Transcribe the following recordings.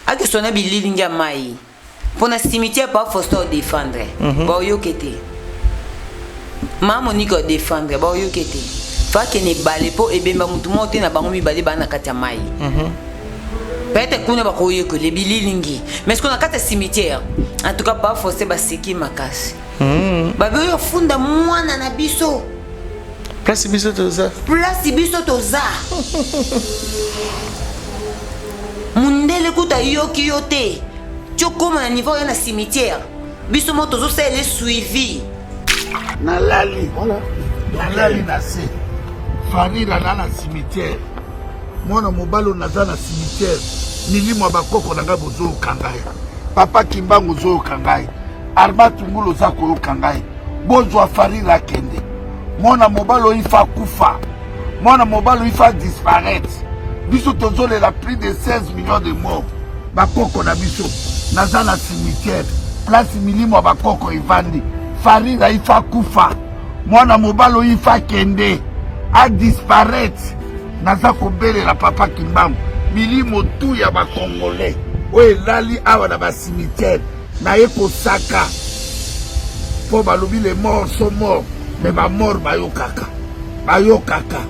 Akesona bililingi ya mai mpo na cimetière pa Faustin odefendre mm -hmm. baoyoke te ma Monique odefendre baoyoke te fakende ebale mpo ebemba motu moko te na bango mibale baa na kati ya mai mm -hmm. peut-être kuna bakoyekola bililingi mais sikoyo na kati ya cimetière en tout cas pa Faustin baseki makasi mm -hmm. babi oyo funda mwana na biso place biso toza place biso toza mundele kuta ayoki yo te ti okóma na niveau oya na cimetière biso moko tozosalela suivi nalali nalali na se farira na na cimetière mwana mobali oyo naza na cimetière milimo ya bakoko na ngai bozoyoka ngai papa kimbangu ozoyoka ngai arma tungulu oza koyoka ngai bozwa farira akende mwana mobali oyo ifa akufa mwana mobali oyo ifa disparaître biso tozolela plus de 16 millions de morts bakoko na biso naza na cimetière place milimo ya bakoko evandi farira ifa akufa mwana mobali oyo ifa akende adisparaître naza kobelela papa kimbangu milimo tu ya bakongolais oyo elali awa na bacimetière naye kosaka mpo balobi les morts sont morts mais bamort bayokaka bayokaka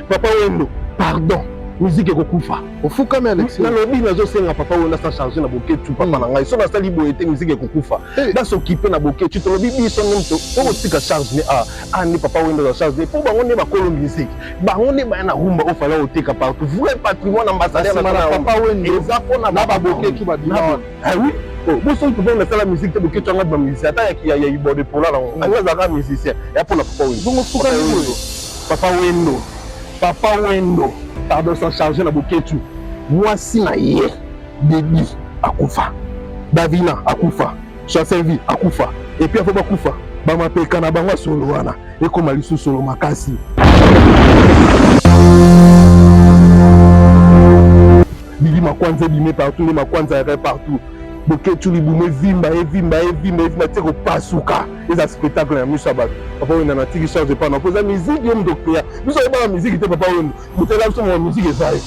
papa wendo pardon musique ekokufa ofukami alexi nalobi nazosenga papa wendo asa charge na boketu papa hmm. na ngai so nasali boye te musique ekokufa eh. nasokipe na boketu tolobi biso nde moto tokotika charge ne a a nde papa wendo aza charge ne mpo bango nde bakolo musique bango nde baya na rumba oyo fala oteka partout vrai patrimoine ambassadeur papa wendo eza mpona na baboketu babima wana Ah oui oh, boso papa wendo asala musique te boketu anga ba musicien ata ya ya ibode pola nango mm. anga azalaka musicien ya mpona papa wendo bongo fukami boye papa wendo papa wendo pardon sans charge na boketu mwasi na ye baby akufa davina akufa chaselvi akufa epuis afo bakufa bamapeka na bango ya solo wana ekoma lisusu solo makasi Bibi makwanza ebime partout nde makwanza yaka partout boketshu libumu evimba evimba evimba evimba tie kopasuka eza spectacle ya miso ya bato papa wenda natiki charge epa na po eza miziki yo moto okrea biso oyebaka miziki te papa wendo moto ela biso mwa miziki eza yo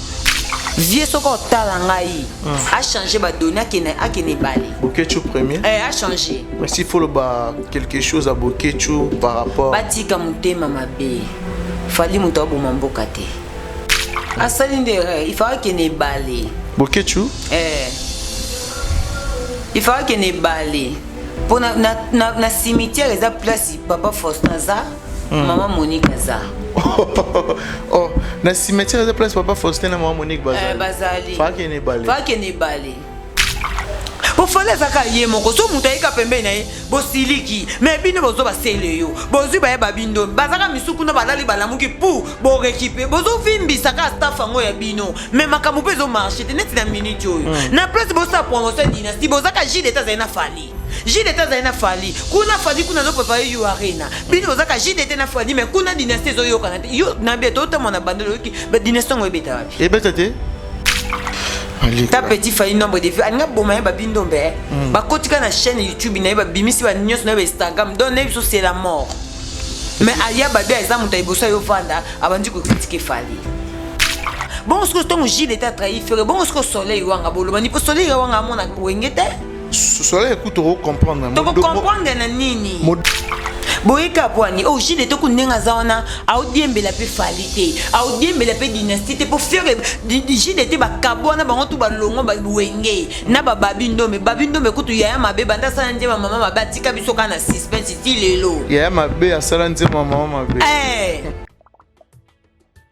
vie soki otala ngai hmm. achange badoni akende akende ebale boketshu premier eh, achange mais s'il faut loba quelque chose à boketshu par rapport batika motema mabe fali moto aboma mboka te asali nde erreur il faut akende ebale boketshu eh. il faut akende ebale mpo na, na, na, na cimetière eza place papa faustin aza mm. mama monique aza oh, na cimetière eza place papa faustin na mama monique bazali, eh, bazali. Fakende ebale fakende ebale po fali azaka ye moko so moto ayika pembeni na ye bosiliki me bino bozo basele yo bozwi baye babindomi bazaka misu kuna balali balamuki pu borekipe bozovimbisa kaka staff yango ya bino me makambo mpe ezomarche te neti na minute oyo hmm. na place bosala promotion ya dynastie bozaka jdt azali na fali jdt azali na fali kuna fali kuna azoprepare yo arena bino bozaka jdt na fali me kuna dynastie ezoyokana te yo na bie totamona na bandelo oyoki dynastie yango ebeta wapi ebeta te ta petit fali nombre de vues alinga boma ye babi ndombe eh. mm. bakotika na chaîne youtube na ye babimisi ba nyonso na ye ba instagram donc nayebi biso c'est la mort mais aya babi eza moto ya liboso ayo vanda abandi kokritike fali bongo sikoyo ntango gile ete atrahi fere bongo sikoyo soleil wanga bolobani mpo soleil wanga amona wenge te soleil ekutu tokocomprendre tokocomprendre na nini boyeka bwani oyo oh, gile toku ndenge aza wana aodiembela mpe fali te aodiembela mpe dynastie te mpo fere gile te bakabwana bango tu balongwa bawenge na bababi ndombe babi ndombe kutu yaya mabe banda asala nzemba mama mabe atika biso kaka na suspense ti lelo yaya mabe asala nzemba mama mabe eh.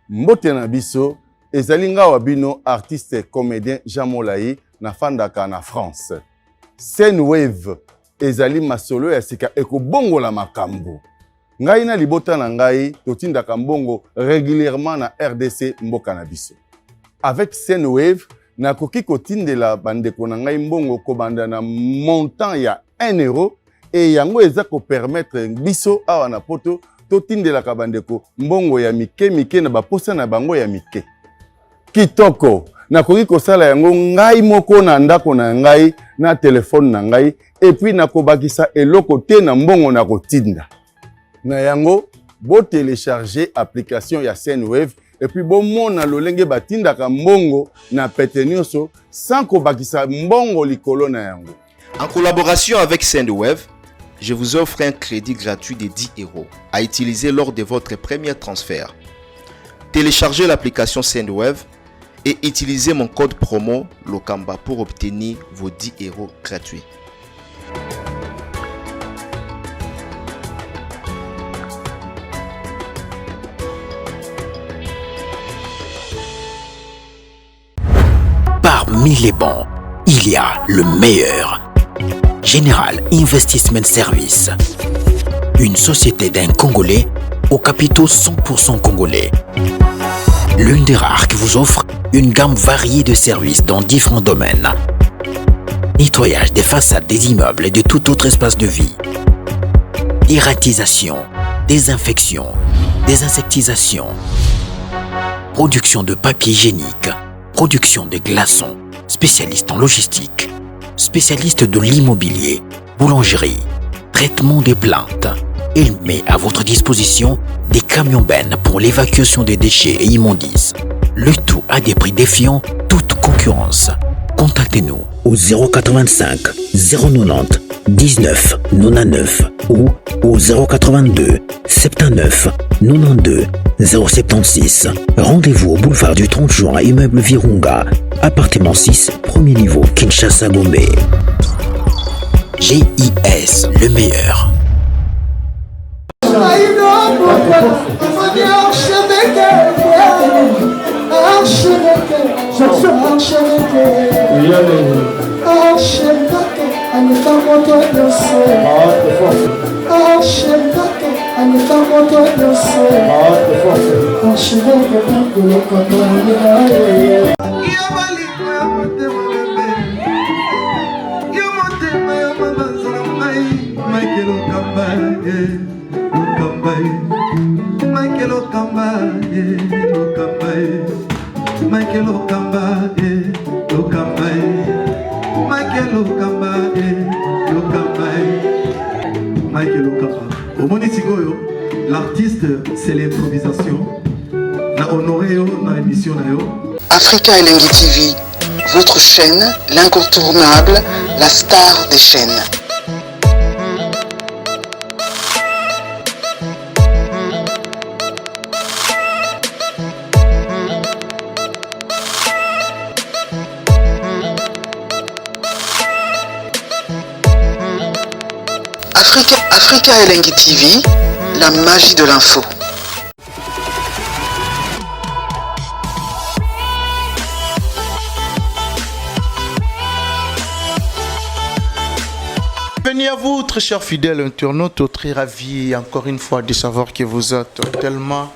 Mbote na biso, ezali nga wa bino artiste comedien Jean Molayi, nafandaka na France. Sendwave ezali masolo ya sika ekobongola makambo. Ngai na libota na ngai totindaka mbongo regulierement na RDC mboka na biso. Avec Sendwave, nakoki kotindela bandeko na ngai mbongo kobanda na montant ya 1 euro et yango eza ko permettre biso awa na poto totindelaka bandeko mbongo ya mike mike na baposa na bango ya mike. Kitoko! Nakoki kosala yango ngai moko na ndako na ngai na telefone na ngai et puis nakobakisa eloko te na mbongo nakotinda. Na yango, bo telecharger application ya Sendwave. Et puis bomona lolenge batindaka mbongo na pete nyonso sans kobakisa mbongo likolo na yango. En collaboration avec Sendwave, je vous offre un crédit gratuit de 10 euros à utiliser lors de votre premier transfert. Téléchargez l'application Sendwave et utilisez mon code promo Lokamba pour obtenir vos 10 euros gratuits. Parmi les bons, il y a le meilleur. General Investment Service, une société d'un Congolais aux capitaux 100% congolais. L'une des rares qui vous offre une gamme variée de services dans différents domaines. Nettoyage des façades des immeubles et de tout autre espace de vie. Dératisation, désinfection, désinsectisation, production de papier hygiénique, production de glaçons, spécialiste en logistique, spécialiste de l'immobilier, boulangerie, traitement des plaintes. Il met à votre disposition des camions bennes pour l'évacuation des déchets et immondices. Le tout à des prix défiant toute concurrence. Contactez-nous au 085 090 19 99 ou au 082 79 92 076. Rendez-vous au boulevard du 30 juin, immeuble Virunga, appartement 6, premier niveau, Kinshasa Gombe. GIS, le meilleur. Omoni sikoyo l'artiste c'est l'improvisation na honoré yo na émission na yo. Africa Elengi TV, votre chaîne, l'incontournable, la star des chaînes. Africa, Africa Elengi TV, la magie de l'info. Bienvenue à vous, très chers fidèles internautes, très ravis encore une fois de savoir que vous êtes tellement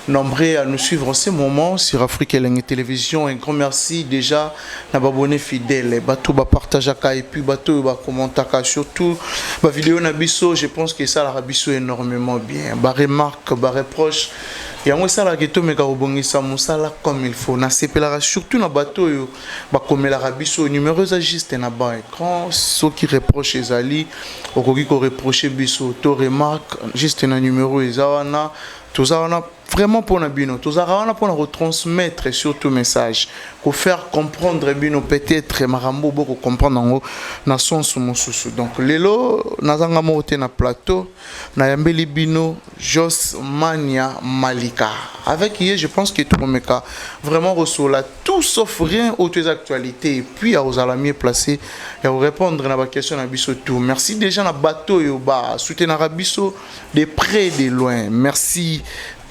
nombreux à nous suivre en ce moment sur Afrique Elengi Télévision. Un grand merci déjà à abonnés fidèles, bato ba partageaka et puis bato ba commentaka surtout ba vidéo na biso, je pense que ça la biso énormément bien. Ba remarque, ba reproche yango esalaka etomeka kobongisa mosala comme il faut. Nasepelaka surtout na bato oyo bakomelaka biso numéro eza juste na ba écran. Soki reproche ezali, okoki koreproche biso to remarque juste na numéro eza wana. Toza wana vraiment mpona bino, tozalaka wana mpona kotransmettre surtout message, kofaire comprendre bino peut-être makambo bokocomprendre yango na sens mosusu. Donc lelo nazanga moko te na plateau, nayambeli bino Jos Mania Malika. Avec ye, je pense que tokomeka vraiment kosola tout sauf rien autres actualités et puis akozala mieux placé ya korépondre na baquestion na biso tout. Merci déjà na bato oyo basoutenaka biso de près de loin. Merci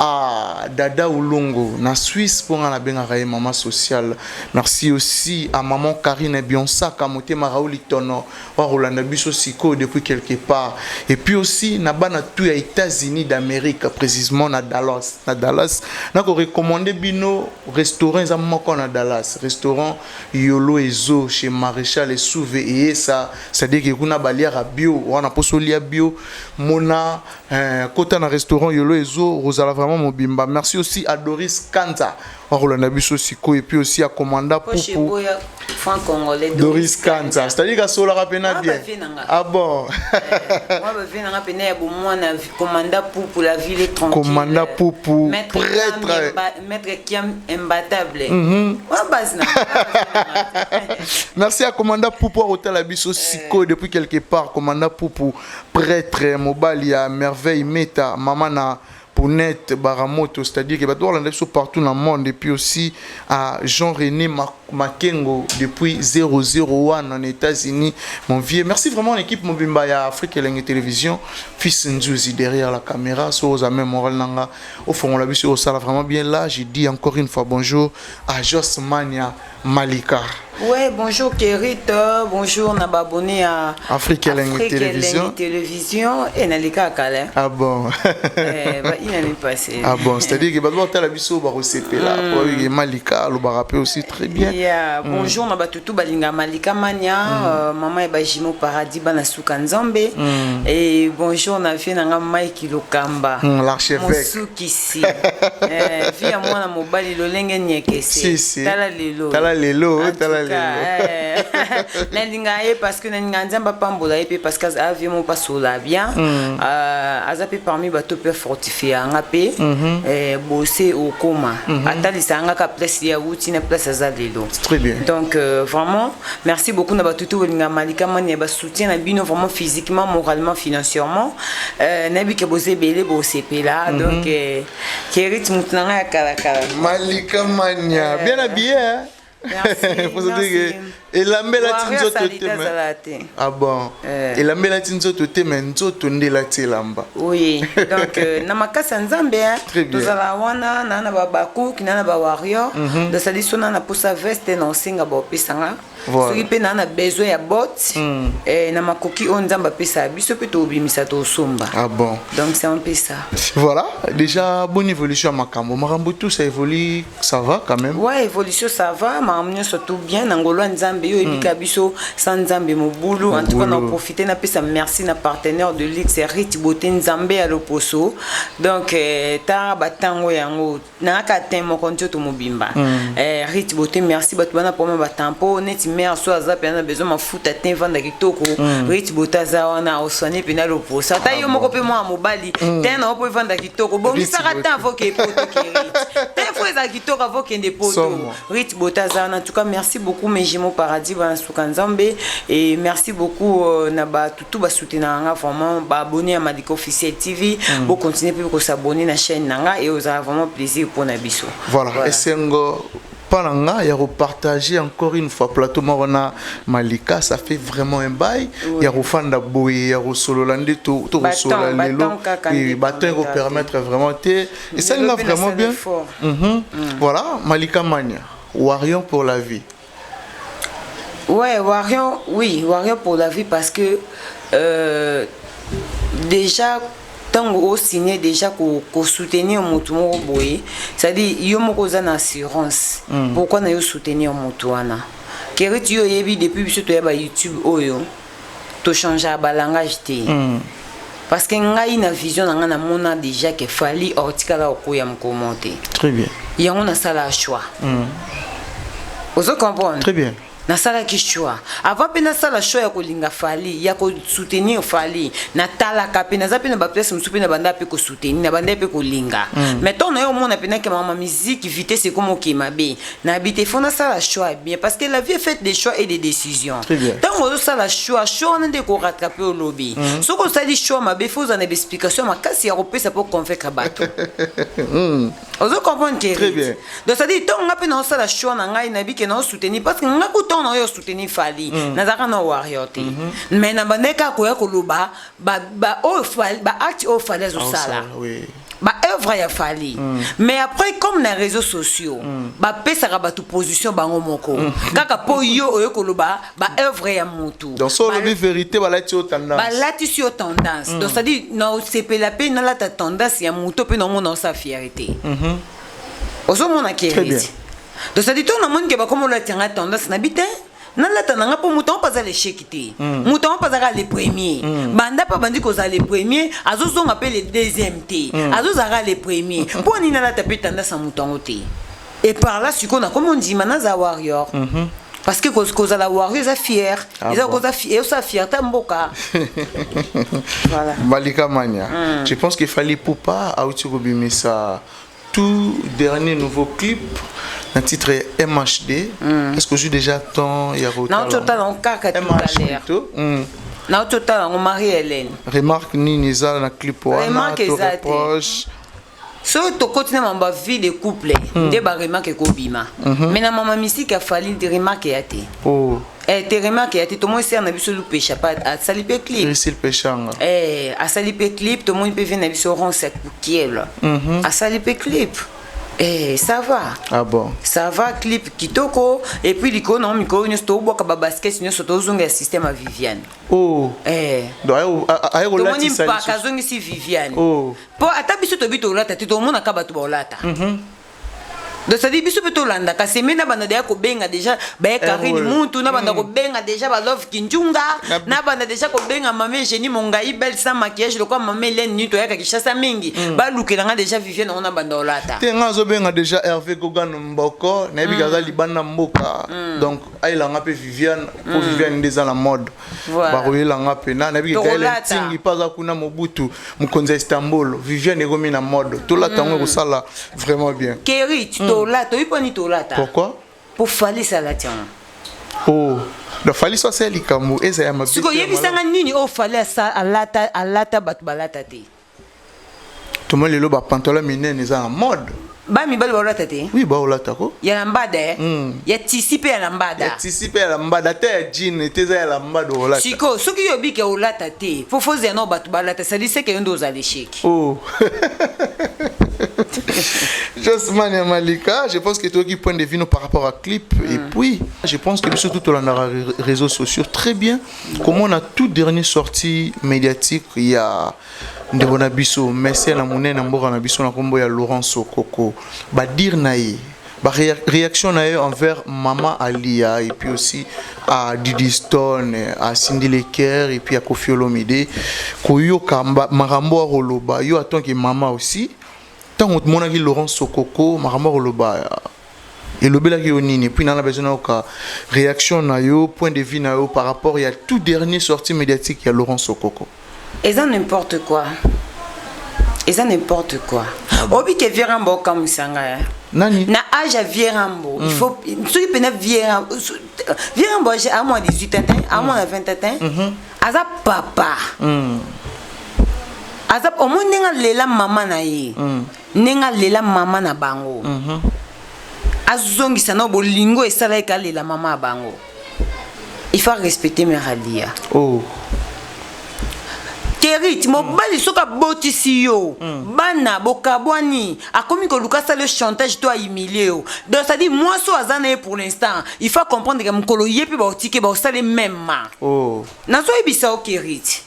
à Dada Oulongo na Suisse pour nga nabengaka ye maman sociale. Merci aussi à maman Karine Bionsaka motema Raouli Tono wa Rolanda biso siko depuis quelque part. Et puis aussi na bana tout ya États-Unis d'Amérique, précisément na Dallas. Na Dallas na ko recommander bino restaurant eza moko na Dallas, restaurant Yolo Ezo chez Maréchal Esouve et ça, c'est-à-dire que kuna baliaka bio wana poso lia bio mona kota na restaurant Yolo Ezo, rozala vraiment vraiment mobimba. Merci aussi à Doris Kanza akolanda biso sikoyo, et puis aussi à commanda Pupu franc congolais. Doris Kanza, c'est-à-dire kasolaka pena bien. Ah bon? Moi ba nanga pena ya bomwana, commanda Pupu, la ville est tranquille. Commanda Pupu, maître prêtre. Maître Kiam imbattable. Wa base na. Merci à commanda Pupu akotala biso sikoyo depuis quelque part. Commanda Pupu, prêtre, mobali ya Merveille Meta, mama na Ponette Baramoto, c'est-à-dire que bato balanda biso partout dans le monde, et puis aussi à Jean-René Makengo depuis 001 en États-Unis, mon vieux. Merci vraiment à l'équipe mobimba ya Afrique Elengi Télévision, fils Nzuzi derrière la caméra, so aux amis moral nanga, au fond on l'a vu sur ça vraiment bien là. J'ai dit encore une fois bonjour à Jos Mania Malika. Ouais, bonjour Kerit, bonjour na ba abonné à Afrique Elengi Télévision. Télévision et na lika kala. Ah bon. Eh, ba ina ni passé. Ah bon, c'est-à-dire que ba tala biso ba rosepela, mm. Malika lo ba rappeler aussi très bien. Yeah, bonjour na ba tutu balinga Malika Mania, maman e ba Jimo Paradis ba na suka Nzambe. Et bonjour na vie na Mike Lokamba. L'archevêque. Mosukisi. Eh, vie ya mwana mobali lolenge nyekese. Si, si. Tala lelo. Tala lelo, tala lelo. Nalinga ye parce que nalinga Nzambe apambola ye mpe parce que avie mo pasola bien. Aza mpe parmi bato mpe fortifie yanga mpe bose okoma atalisa yanga ka place ye awuti na place aza lelo. Très bien. Donc vraiment merci beaucoup na bato to bolinga Malika Mani ya basoutien na bino vraiment physiquement, moralement, financièrement. Nayebi ke boza ebele, bosepela. Donc Kerit, motu na ngai ya kalakala. Malika Mania, bien habillé, hein? Merci. Faut se dire que elamba elati nzoto te mais ah bon, elamba elati nzoto te, mais nzoto nde elati elamba. Oui, donc na makasi ya Nzambe tozala wana na babakuki na bawarrior. Donc sadi so na na posa veste na osenga baopesanga, soki mpe na besoin ya botte, na makoki oyo Nzambe apesaka biso mpe tobimisa, tosomba. Ah bon. Donc c'est un peu ça. Voilà, déjà bonne évolution ya makambo, makambo tout ça évolue, ça va quand même. Ouais, évolution ça va, makambo nyonso tout bien na ngolo ya Nzambe. Oyo oyebika biso sans Nzambe mobulu. En tout cas na profite napesa merci na partenaire de luxe Rit Beauté, Nzambe ya loposo. Donc ta batango yango nayaka te moko nzoto mobimba. Rit Beauté, merci. Bato bana poma batampo neti mare so aza mpena na besoin mafuta te evanda kitoko, Rit Beauté aza wana oswane mpena loposo. Ata yo moko mpe mwana mobali te na yo mpo evanda kitoko, bongisaka te avoke poto ke Rit te fo ezala kitoko avokende poto. Rit Beauté aza wana. En tout cas merci beaucoup mes jumeaux paradis bana suka Nzambe, et merci beaucoup na bato tout basoutenaka nga vraiment, baabonné ya Malika Officiel TV. Bocontinue mpe kosabonner na chaîne na nga et ozala vraiment plaisir mpona biso. Voilà, esengo mpa na nga ya repartager encore une fois plateau moko na Malika. Ça fait vraiment un bail ya kofanda boye, ya kosolola nde tokosolola lelo. Baton ekopermettre vraiment te, esalinga vraiment bien. Voilà, Malika Mania, warrior pour la vie. Ouais, warrior, oui, warrior pour la vie parce que déjà ntango osigné déjà kosoutenir motu moko boye, c'est-à-dire yo moko oza na assurance. Pourquoi na yo soutenir motu wana? Keriti, yo oyebi depuis biso toyeba YouTube oyo, tochangeaka balangage te. Parce que ngai na vision na ngai namona déjà ke Fally aotikala okoya mokomo te. Très bien. Yango nasala choix. Ozo comprendre? Très bien. Nasalaki choix avant mpe nasala choix ya kolinga Fally, ya kosoutenir Fally. Natalaka mpe naza mpe na baplace mosusu mpe na banda mpe kosoutenir, na banda mpe kolinga. Mais ntango na yo omona mpenake mama musique vitesse ekoma okema be, nayebi te, fo nasala choix bien parce que la vie est faite de choix et de décisions. Ntango ozosala choix, choix wana nde ekorattrape olobi. Soki osali choix mabe, fo ozala na baexplication makasi ya kopesa mpo convaincre bato. Ozo comprendre ke Très bien. Donc c'est à dire ntango nga mpe naosala choix na ngai, nayebi ke naosoutenir parce que nga ku ntango na oyo osoutenir Fally, nazalaka na warrior te, mais na bandaki kaka koya koloba oyo baacte oyo Fally azosala, baœuvre ya Fally. Mais après, comme na réseaux sociaux bapesaka bato position bango moko kaka mpo yo oyo koloba baœuvre ya motu. Donc so olobi vérité, balati yo tendance. Balatisi yo tendance. Donc c'est à dire naosepela mpe nalata tendance ya moto mpe naomona osa fierté. Ozomona Très bien. Keriti? Donc c'est à dire ntango namoni ke bakoma olatianga tendance, nabi te. Nalata na nga mpo moto yango mpe aza l'échec te. Moto yango mpe azalaka le premier. Banda mpe abandi kozala le premier, azozonga mpe le deuxième te. Azozalaka le premier. Mpo nini nalata mpe tendance ya moto yango te? Et par là sikoyo nakomi ondima naza warrior. Parce que kozala warrior eza fier. Ah Eza bon. koza ezosala fierté ya mboka. Voilà. Malika Mania. Je pense qu'il fallait Poupa auti kobimisa tout dernier nouveau clip un titre MHD. Est-ce que j'ai déjà temps ya kotala? Nauti otala yango kaka tout à MH l'heure. plutôt. Nauti otala yango Marie-Hélène. Remarque nini eza na clip wana Remarque to eza te. reproche. Soki tokoti na mambo ya vie de couple nde baremarke ekobima. Mais na mama misike afali remarke ya te. Oh, Eh, te remarke ya te. Tomoni sere na biso Lupesha pa asali mpe clip. Cécile Pechanga. Eh, asali mpe clip. Tomoni mpe vie na biso Ronce ya Kukiel asali mpe clip. Eh, ça va. Ah bon. Ça va, clip kitoko. Et puis likolo nango mikolo nyonso tobwaka babasket nyonso, tozonga ya système ya Viviane. Oh. Eh. Donc ayo ayo Tomoni kolatisa mpaka lisusu. azongisi Viviane. Oh. Mpo ata biso tobi tolata te, tomonaka bato baolata. Donc c'est-à-dire biso mpe tolandaka seme na banda deya kobenga déjà baye Karine Errol. Muntu, na banda kobenga déjà balove Kinjunga, na banda déjà kobenga mame Génie Mongai belle sans maquillage lokwa mame Hélène Nini toyaka Kishasa mingi, balukelanga déjà Viviane yango na banda olata. Te, nga azobenga déjà Hervé Gogan Mboko, nayebi mm. aza libanda mboka. Donc ayelanga mpe Viviane po Viviane nde eza na mode. Voilà. Bakoyelanga mpe na nayebi ke Gaël Tokolata. Ntingi mpe aza kuna, Mobutu mokonzi ya Istanbul. Viviane ekomi na mode, tolata yango ekosala vraiment bien. Keri tolata, oyi mponi tolata. Pourquoi? Mpo Falisi alati yango. Oh, donc Fali so asala likambo eza ya mabe Sikoyo te, ya yebisanga nini oyo Fali alata, alata bato balata te? Tomoni lelo bapantalon minene eza na mode. Bamibali balata te. Oui, baolata ko. Ya lambada, eh? Ya tisi mpe ya lambada. Ya tisi mpe ya lambada, ata ya jean te, eza ya lambada olata. Sikoyo soki yo obike olata te, fo fozela nao bato balata, sadi seke yo nde ozala échec. Oh. Josman et Malika, je pense que toi qui point de vue nous par rapport à clip, et puis je pense que surtout dans les réseaux sociaux, très bien, comment on a tout dernier sortie médiatique, il y a ndeko na biso mécène na monene na mboka na biso na kombo ya Laurent Sokoko, badire na ye, ba réaction na ye envers Mama Alia et puis aussi à Didi Stone, à Cindy Leker et puis à Koffi Olomide, koyoka makambo akoloba, yo en tant que mama aussi, ntango omonaki Laurent Sokoko makambo akoloba, elobelaki yo nini? Puis nana besoin nayoka réaction na yo, point de vue na yo par rapport ya tout dernier sortie médiatique ya Laurent Sokoko. Eza n'importe quoi, eza n'importe quoi. Obike vieux Rambo okamwisa ngai, eh. Nani? Na age ya vieux Rambo, il faut soki mpena vieux Rambo, vieux Rambo amwa 18 ans te, amwa na 20 ans te, aza papa. Aza omoni ndenge alela mama na ye, ndenge alela mama na bango, azongisa na bolingo esala ye kalela mama ya bango. Il faut respecter mère Alia. Oh. Kerit mobali soki abotisi yo bana, bokabwani, akomi koluka asala yo chantage to ahumilie yo. Donc c'est-à-dire mwasi oyo aza na ye pour l'instant, il faut comprendre ke mokolo ye mpe baotike baosala même. Oh. Nazoyebisa yo, Kerit.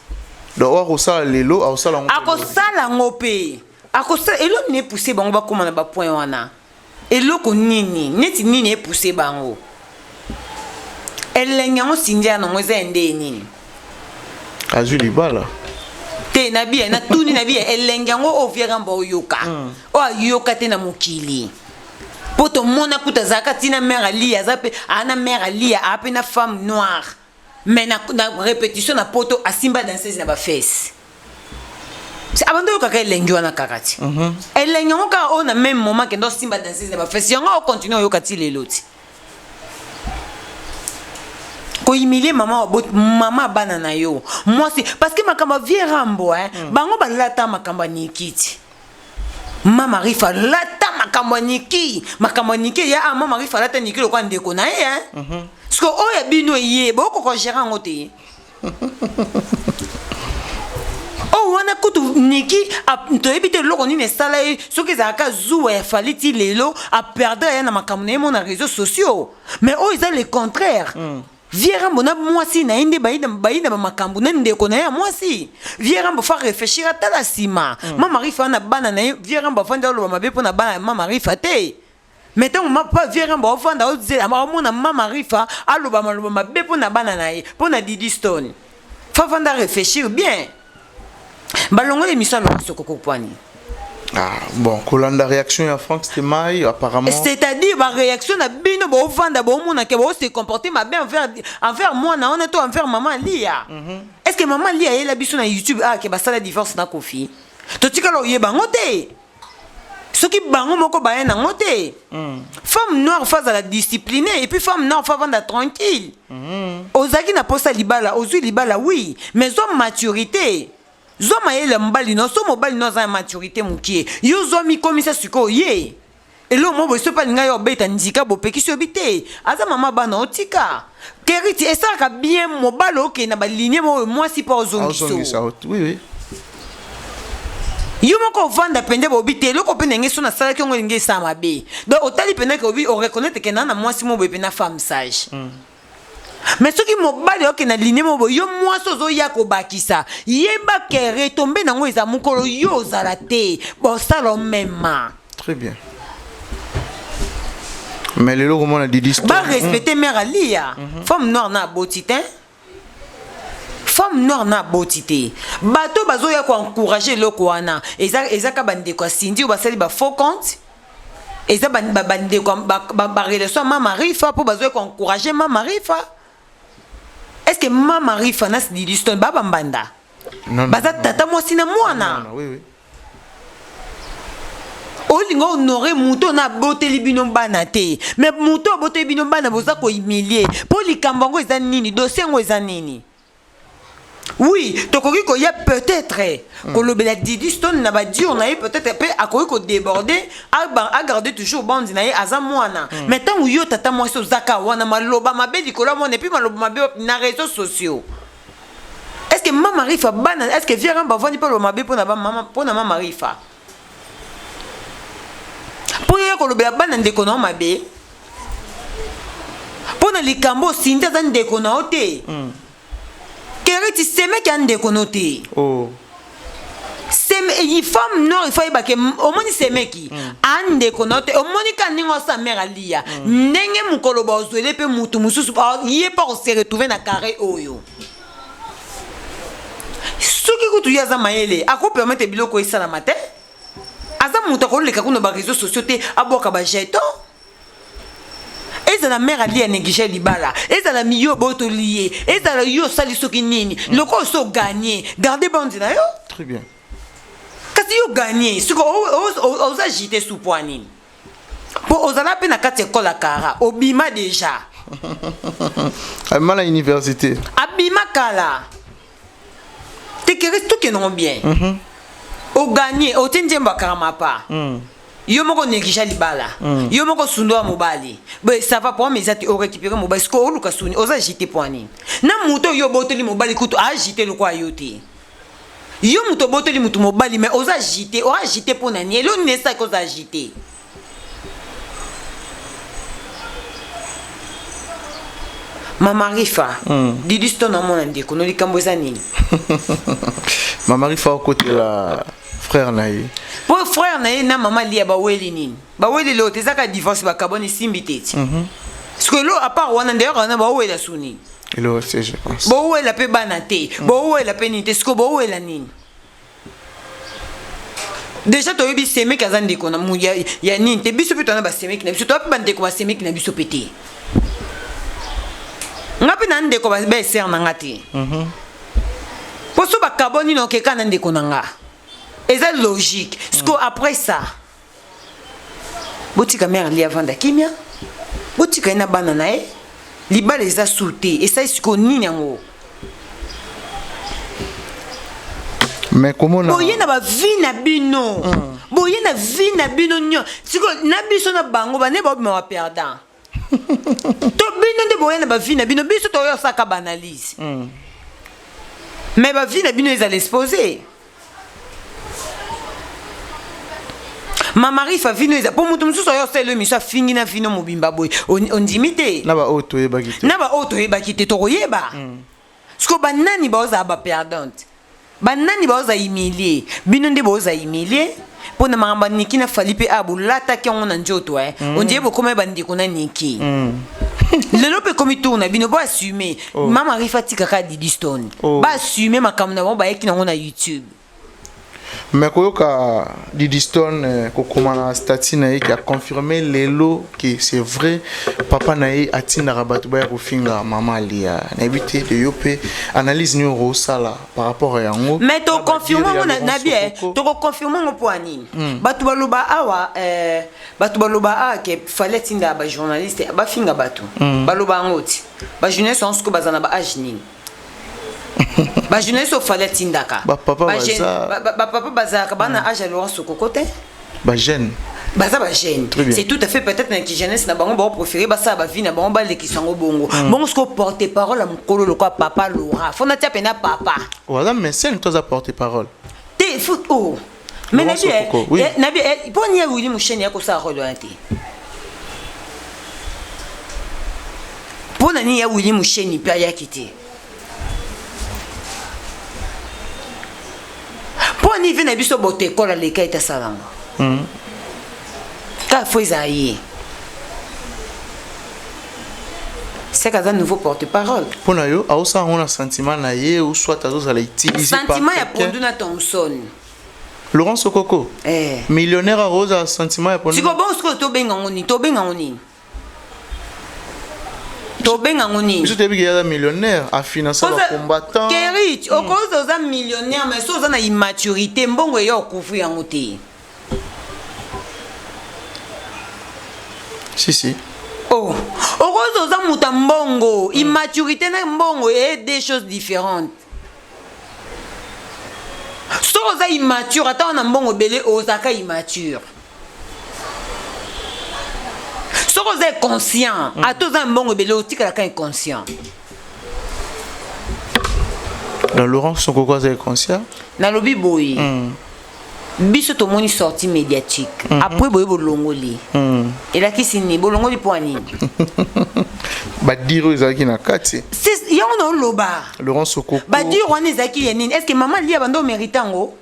Donc oyo akosala lelo, akosala yango mpe. Akosala yango mpe akosala. Eloko nini epousse bango bakóma na bapoint wana? Eloko nini, neti nini epousse bango? Elenge yango Cindy ya nango eza ya nde nini? Azwi libala. Te, na biya natuni na biya elenge yango oyo vieux Rambo oyoka, oyo ayoka te na mokili, mpo tomona kuta azalaka ntina mare Alia, aza mpe aa na mare Alia, aa mpe na femme noire, mais na répétition na poto asimba danseuse na bafese. Abandi oyokaka elengi wana kaka ti elengi yango kaka oyo na même moment kende osimba danseuse na bafese yango, okontinue oyoka ti lelo ti kohumilie mama mama bana na yo mwasi. Parce que makambo ya vieux Rambo, eh, bango balata makambo ya Niki ti mama Rifa alata makambo ya Niki, makambo ya Niki ya ah, mama Rifa alata Niki lokwa ndeko na ye, eh. Parce que oyo ya bino eye bokoka gérer yango te. Oyo wana kutu Niki toyebi te eloko nini esala ye. Soki ezalaka zuwa ya Fali ti lelo aperdre ye na makambo na ye mo na réseaux sociaux, mais oyo eza le contraire. Vieux Rambo na mwasi na ye nde bayi na bamakambo na ndeko na ye ya mwasi. Vieux Rambo fa réfléchir, atala nsima. Mama Rifa na bana na ye, vieux Rambo afandi aloba mabe mpo na bana ya mama Rifa te. Mais ntango mapa vieux Rambo aofanda ozela aomona mama Rifa aloba maloba mabe mpo na bana na ye mpo na Didi Stone. Fa vanda réfléchir bien. Balongoli émission ya Laurent Sokoko pwani. Ah, bon, kolanda réaction ya Franck Stemay apparemment. C'est-à-dire ba réaction na bino bo vanda bo mona ke bo se comporter mabe envers envers moi na ona to envers maman Lia. Mm -hmm. Est-ce que maman Lia yela biso na YouTube ah ke basala divorce na Kofi? Totikala oyeba ngo te. Soki bango moko baye na ngo te. Mm. Femme noire faut azala disciplinée et puis femme noire faut vanda tranquille. Mm -hmm. Ozaki na posa libala, ozui libala oui, mais zo maturité. Zwa mayele ya mobali no, so mobali no aza ya maturite mukie, yo zwa mikomisa sikoyo ye. Eloko moko boye soki pe alinga yo obeta ndika bopekisi yo bi te. Aza mama bana otika. Keriti esalaka bien mobali okende na ba ligne moko boye mwasi pe ozongisa yo. Oui oui. Yo moko ovanda pende bobi te eloko pe ndenge so nasalaki yango elingi esala mabe. Donc otali penda ke obi o reconnaitre ke na na mwasi moko boye penda femme sage. Mais soki mobali oke na ligne moko boye yo mwasi ozoya kobakisa yeba ke retombe nango eza mokolo yo ozala te bosala omema. Très bien. Mais lelo komona Didi Stone. Ba respecter mère Aliya. Femme noire na aboti te. Femme noire na aboti te. Bato bazoya ko encourager eloko wana eza eza ka bandeko ya Cindy oyo basali ba faux compte. Eza ba ba bandeko ba ba, ba relation ya mama Rifa po bazoya ko encourager mama Rifa. Est-ce que mama Rifa na Didi Stone ba bambanda? Non, Baza non, tata mwasi na mwana. Non, non, oui, oui. Olinga honore moto na aboteli bino bana te. Mais moto aboteli bino bana boza ko humilier. Po likambo yango eza nini? Dossier yango eza nini? Oui, tokoki koya peut-être kolobela Didi Stone na ba dure na ye peut-être pe akoki ko déborder a garder toujours bande na ye aza mwana. Mais tango yo tata mwasi ozaka wana maloba mabe likolo ya mwana et puis maloba mabe na réseaux sociaux. Est-ce que mama Rifa bana est-ce que vieux Ramba avandi pe aloba mabe pona ba mama pona mama Rifa? Po yo kolobela bana ndeko na yo mabe. Pona likambo Cindy aza ndeko na yo te. Keriti semeki ya ndeko no te. Oh. Seme, eh, femme noire il faut yeba ke omoni semeki mm. a ndeko na yo te omoni ka ndenge osa mère alia mm. ndenge mokolo bazwele mpe mutu mosusu ye mpe akose retrouve na carré oyo soki kutu ye aza mayele akopermettre biloko esalama te aza moto akoleka kuna ba réseaux sociaux te abwaka ba jeton ezala mère alia néglige libala ezala miyo obotoli ye ezala yo osali soki nini mm. lokola osi oganye garde bande na yo très bien kasi yo ganye soki oza agite sous poids nini mpo ozala mpe na kati ya ekole ya kara obima deja abima na université abima kala tekeri tokende ngo bien mm -hmm. oganye otie nzembo ya karamapa mm. yo moko négligea libala mm. yo moko sundo ya mobali boye ça va problème eza te orécupere mobali sikoyo oluka suni oza agite mpo nini na moto oyo obotoli mobali kutu aagite lokola yo te yo moto obotoli moto mobali mais oza agite oagite mpo na nini eloo nini esaki oza agite Mama Rifa, mm. Didi Stone amona ndeko no likambo eza nini? Mama Rifa okotela frère na ye. Po frère na ye na mama Lia baweli nini? Baweli leo te ezaka divorce bakaboni simbi te ti. Mm -hmm. Sikoyo lo à part wana nde wana bawela su nini? Elo c'est je pense. Bowela pe bana te, mm. bowela pe nini te, sikoyo bowela nini? Deja toyebi semeki aza ndeko na ya, ya nini te biso mpe toza na basemeki na biso toza mpe bandeko basemeki na biso mpe te nga mpe na ndeko baesere na nga te mpo so bakaboni na okeka na ndeko na nga eza logique siko après ça botika mare lia avanda kimia botika ye na bana na ye libala eza su te esali sikoyo nini yango Mais komona boye na ba vie na bino mm. boye na vie na bino nyo sikoyo na biso na bango bane baobima ba perdant to bino nde boye na ba vie na bino biso toyo osaka ba analyse mm. mais ba vie na bino ezala exposé Mama Rifa vino eza po moto mosusu ayo asala émission afingi na vino mobimba boye ondimi te na ba oyo toyebaki te na ba oyo toyebaki te tokoyeba mm. siko banani baozala ba perdante banani baoza humilie bino nde boza humilie mpo na makambo ya Niki na Fally mpe awa bolataki yango na nzoto eh. Mm. On dirait bokomaki bandeko na Niki. Mm. lelo mpe ekomi tour na bino bo assume oh. Mama Rifa atika kaka Didi Stone. Oh. Ba assume makambo na bango bayeki nango na YouTube. Mais koyoka Didi Stone eh, kokoma na statut na ye ki a confirmer lelo que c'est vrai papa na ye atindaka bato baya kofinga mama Alia. Nayebi te de yo mpe analyse nini okosala par rapport à yango. Mais to confirme yango na bien, to ko confirme yango mpo ya nini? Hmm. Bato baloba awa eh, bato baloba awa ke fallait atinda ba journaliste bafinga bato. Hmm. Baloba yango ti. Ba journaliste yango sikoyo baza na ba age nini? Ba journaliste oyo fallait atindaka. Ba papa baza ba papa bazalaka bana hmm. age ya Laurent Sokoko te. Ba jeune. Baza ba jeune. C'est tout à fait peut-être na ki jeunesse na bango ba préférer basala ba vie na bango balekisa yango bongo. Mm. Bongo siko porte parole ya mokolo lokola papa Laura. Faut natia pena papa. Oza mécène to aza porte parole. Te faut oh. Mais nabi eh, oui. eh, nabi eh, po ni Willy Musheni ya kosala rôle wana te. Mpo na nini ya Willy Musheni mpe ayaki te? Mpo nini vie na biso botekola leka ete asala yango? Mm. Kaka fo ezala ye. Sek aza nouveau porte-parole. Mpo na yo aosala yango na sentiment na ye ou soit azozala utilisé par Sentiment ya pondu na Thomson. Laurent Sokoko eh. Millionnaire akozala sentiment ya pondu. Siko bon sikoyo tobenga yango nini? Tobenga yango nini? Tobenga yango nini? Biso toyebi ke aza millionnaire, afinansa ba combattant. Kerich, mm. okoza oza millionnaire mais so oza na immaturité mbongo eya okouvrir yango te. Si si. Oh, okoza oza moto ya mbongo, mm. immaturité na mbongo e deux choses différentes. Soki oza immature ata wana mbongo ebele ozalaka immature. Soki oza inconscient mm. ata oza na mbongo ebele otikalaka inconscient. Na Laurent Sokoko aza inconscient? Nalobi boye. Mm. Biso tomoni sortie médiatique. Mm -hmm. Après boye bolongoli. Mm. Elakisi nini? Bolongoli mpo ya nini? Badire oyo ezalaki na kati. Yango na oloba. Laurent Sokoko. Badire wana ezalaki ya nini? Est-ce que maman Lia bando mérite yango?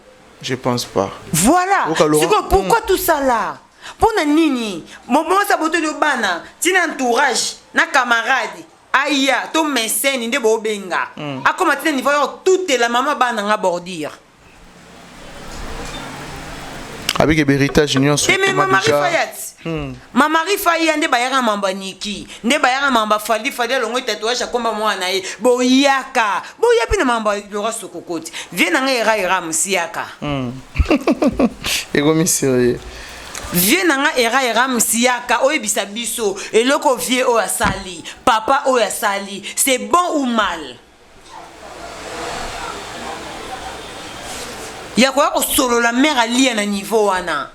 Je pense pas. Voilà. Siko pourquoi mm. tout ça là? Pona nini? Mwasi abotoli yo bana, tina entourage na camarade aya to mécène nde bobenga. Mm. Akoma tina niveau ya tutela mama bana nga bordure. Avec héritage nyonso. Te mais mama Rifayat. Hmm. Mama Rifaya nde bayaka mamba Niki, nde bayaka mamba Fally, Fally alongo tatouage akomba mwana na ye. Boyaka, boya pe na mamba Laura Sokokoti. Vie na ngai era era msiaka. Hmm. Ekomi sérieux. Vie na nga era era msiaka oyebisa biso eloko vie oyo asali, papa oyo asali, c'est bon ou mal? Ya koya kosolola mère alia na niveau wana.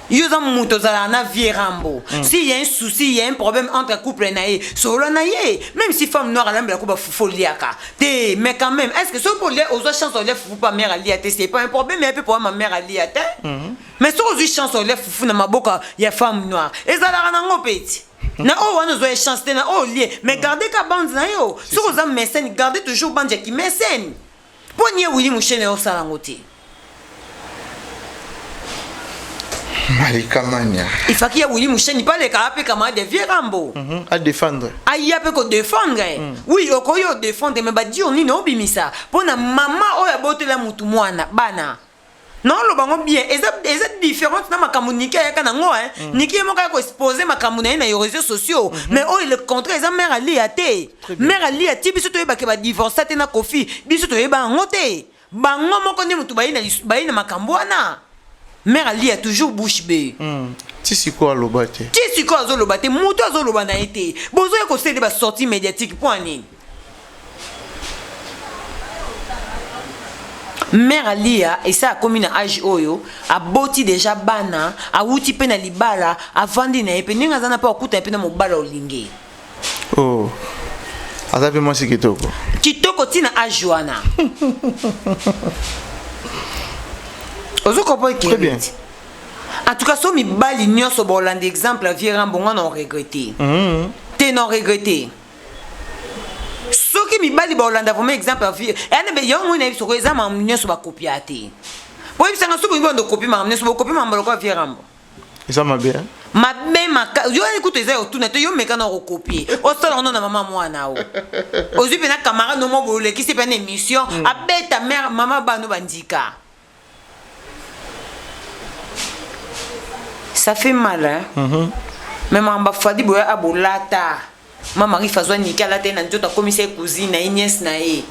Yo oza moto ozalaka na vieux Rambo. Mm. S'il y a un souci, il y a un problème entre couple na ye, solola na ye. Même si femme noire alambela ko ba fufu oliaka. Te, mais quand même, est-ce que soki olia ozwa chance olia fufu pa mère alia te, c'est pas un problème, mais pe pour ma mère alia te. Mm -hmm. Mais soki ozwi chance olia fufu na maboko ya femme noire, ezalaka nango peti. Na oyo wana ozwa chance te na oyo olie, mais garder ka bande na yo. Soki oza mécène, garder toujours bande ya ki mécène. Mpo nie Willy Mushene osala yango te. Malika Mania. Il faut qu'il y ait Willy Musheni pas les camarades camarades de vieux Rambo. Mm -hmm. À défendre. Aya pe ko défendre. Mm. Oui, okoyo défendre mais ba dire nini obimisa. Pona mama oyo abotela mutu mwana bana. Non loba ngo bien eza eza différente na makambo Niki ayaka na ngo hein. Mm. Niki ye moko ayaka ko exposer makambo na ye na réseaux sociaux. Mm -hmm. Mais oyo le contraire eza mère Alia te. Mère Alia ti biso toyeba ke ba divorce te na Koffi. Biso toyeba yango te. Bango moko nde mutu baye na baye na makambo wana. Mère Alia toujours bouche bee. Mm. Ti sikoyo aloba te. Ti sikoyo azoloba te, mutu azoloba na ye te. Bozoya kosala ba sortie médiatique mpo ya nini? Mère Alia esa akomi na age oyo aboti deja bana awuti pe na libala avandi na ye pe ndenge aza na pe akutana pe na mobala olinge. Oh. Aza pe mwasi kitoko. Kitoko ti na age wana. Ozo comprendre Très bien. En tout cas so mibali nyonso bolanda exemple ya vieux Rambo nga na regretter. Mm -hmm. Te na regretter. Soki mibali bolanda vraiment exemple ya vieux, ene be yango na biso ko eza makambo nyonso bakopia te. Po Boyebisanga soki bolingi bando kopi makambo nyonso bokopi makambo lokola vieux Rambo. Eza mabe hein? Mabe maka yo kutu eza ya otuna te yo meka na okopie osala ngo na mama mwana o ozwi mpe na camarade no mo bolekisi mpe na émission mm. abeta mare mama bano bandika ça fait mal hein? mm -hmm. mais makambo afadi boya abolata Mama Rifa azwa Niki alata ye na nzoto akomisa ye cousine na ye nièce na ye.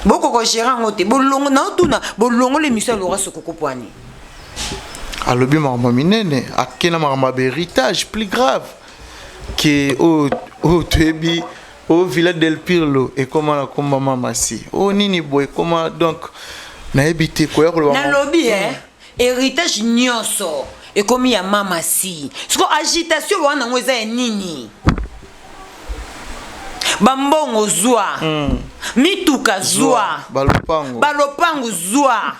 Boko ko gérer yango te. Bolongo na otuna bolongo l'émission ya Laura Sokoko poani. Alobi makambo minene akena makambo ya héritage plus grave que oyo oyo toyebi oyo Villa del Pirlo ekoma na komba mama si oyo nini boye ekoma donc nayebi te koya koloba nalobi eh Heritage nionso ekomi ya mama si. Siko agitation wana yango eza ya nini? Ba mbongo zwa. Mm. Mituka zwa. Ba lopango. Ba lopango zwa.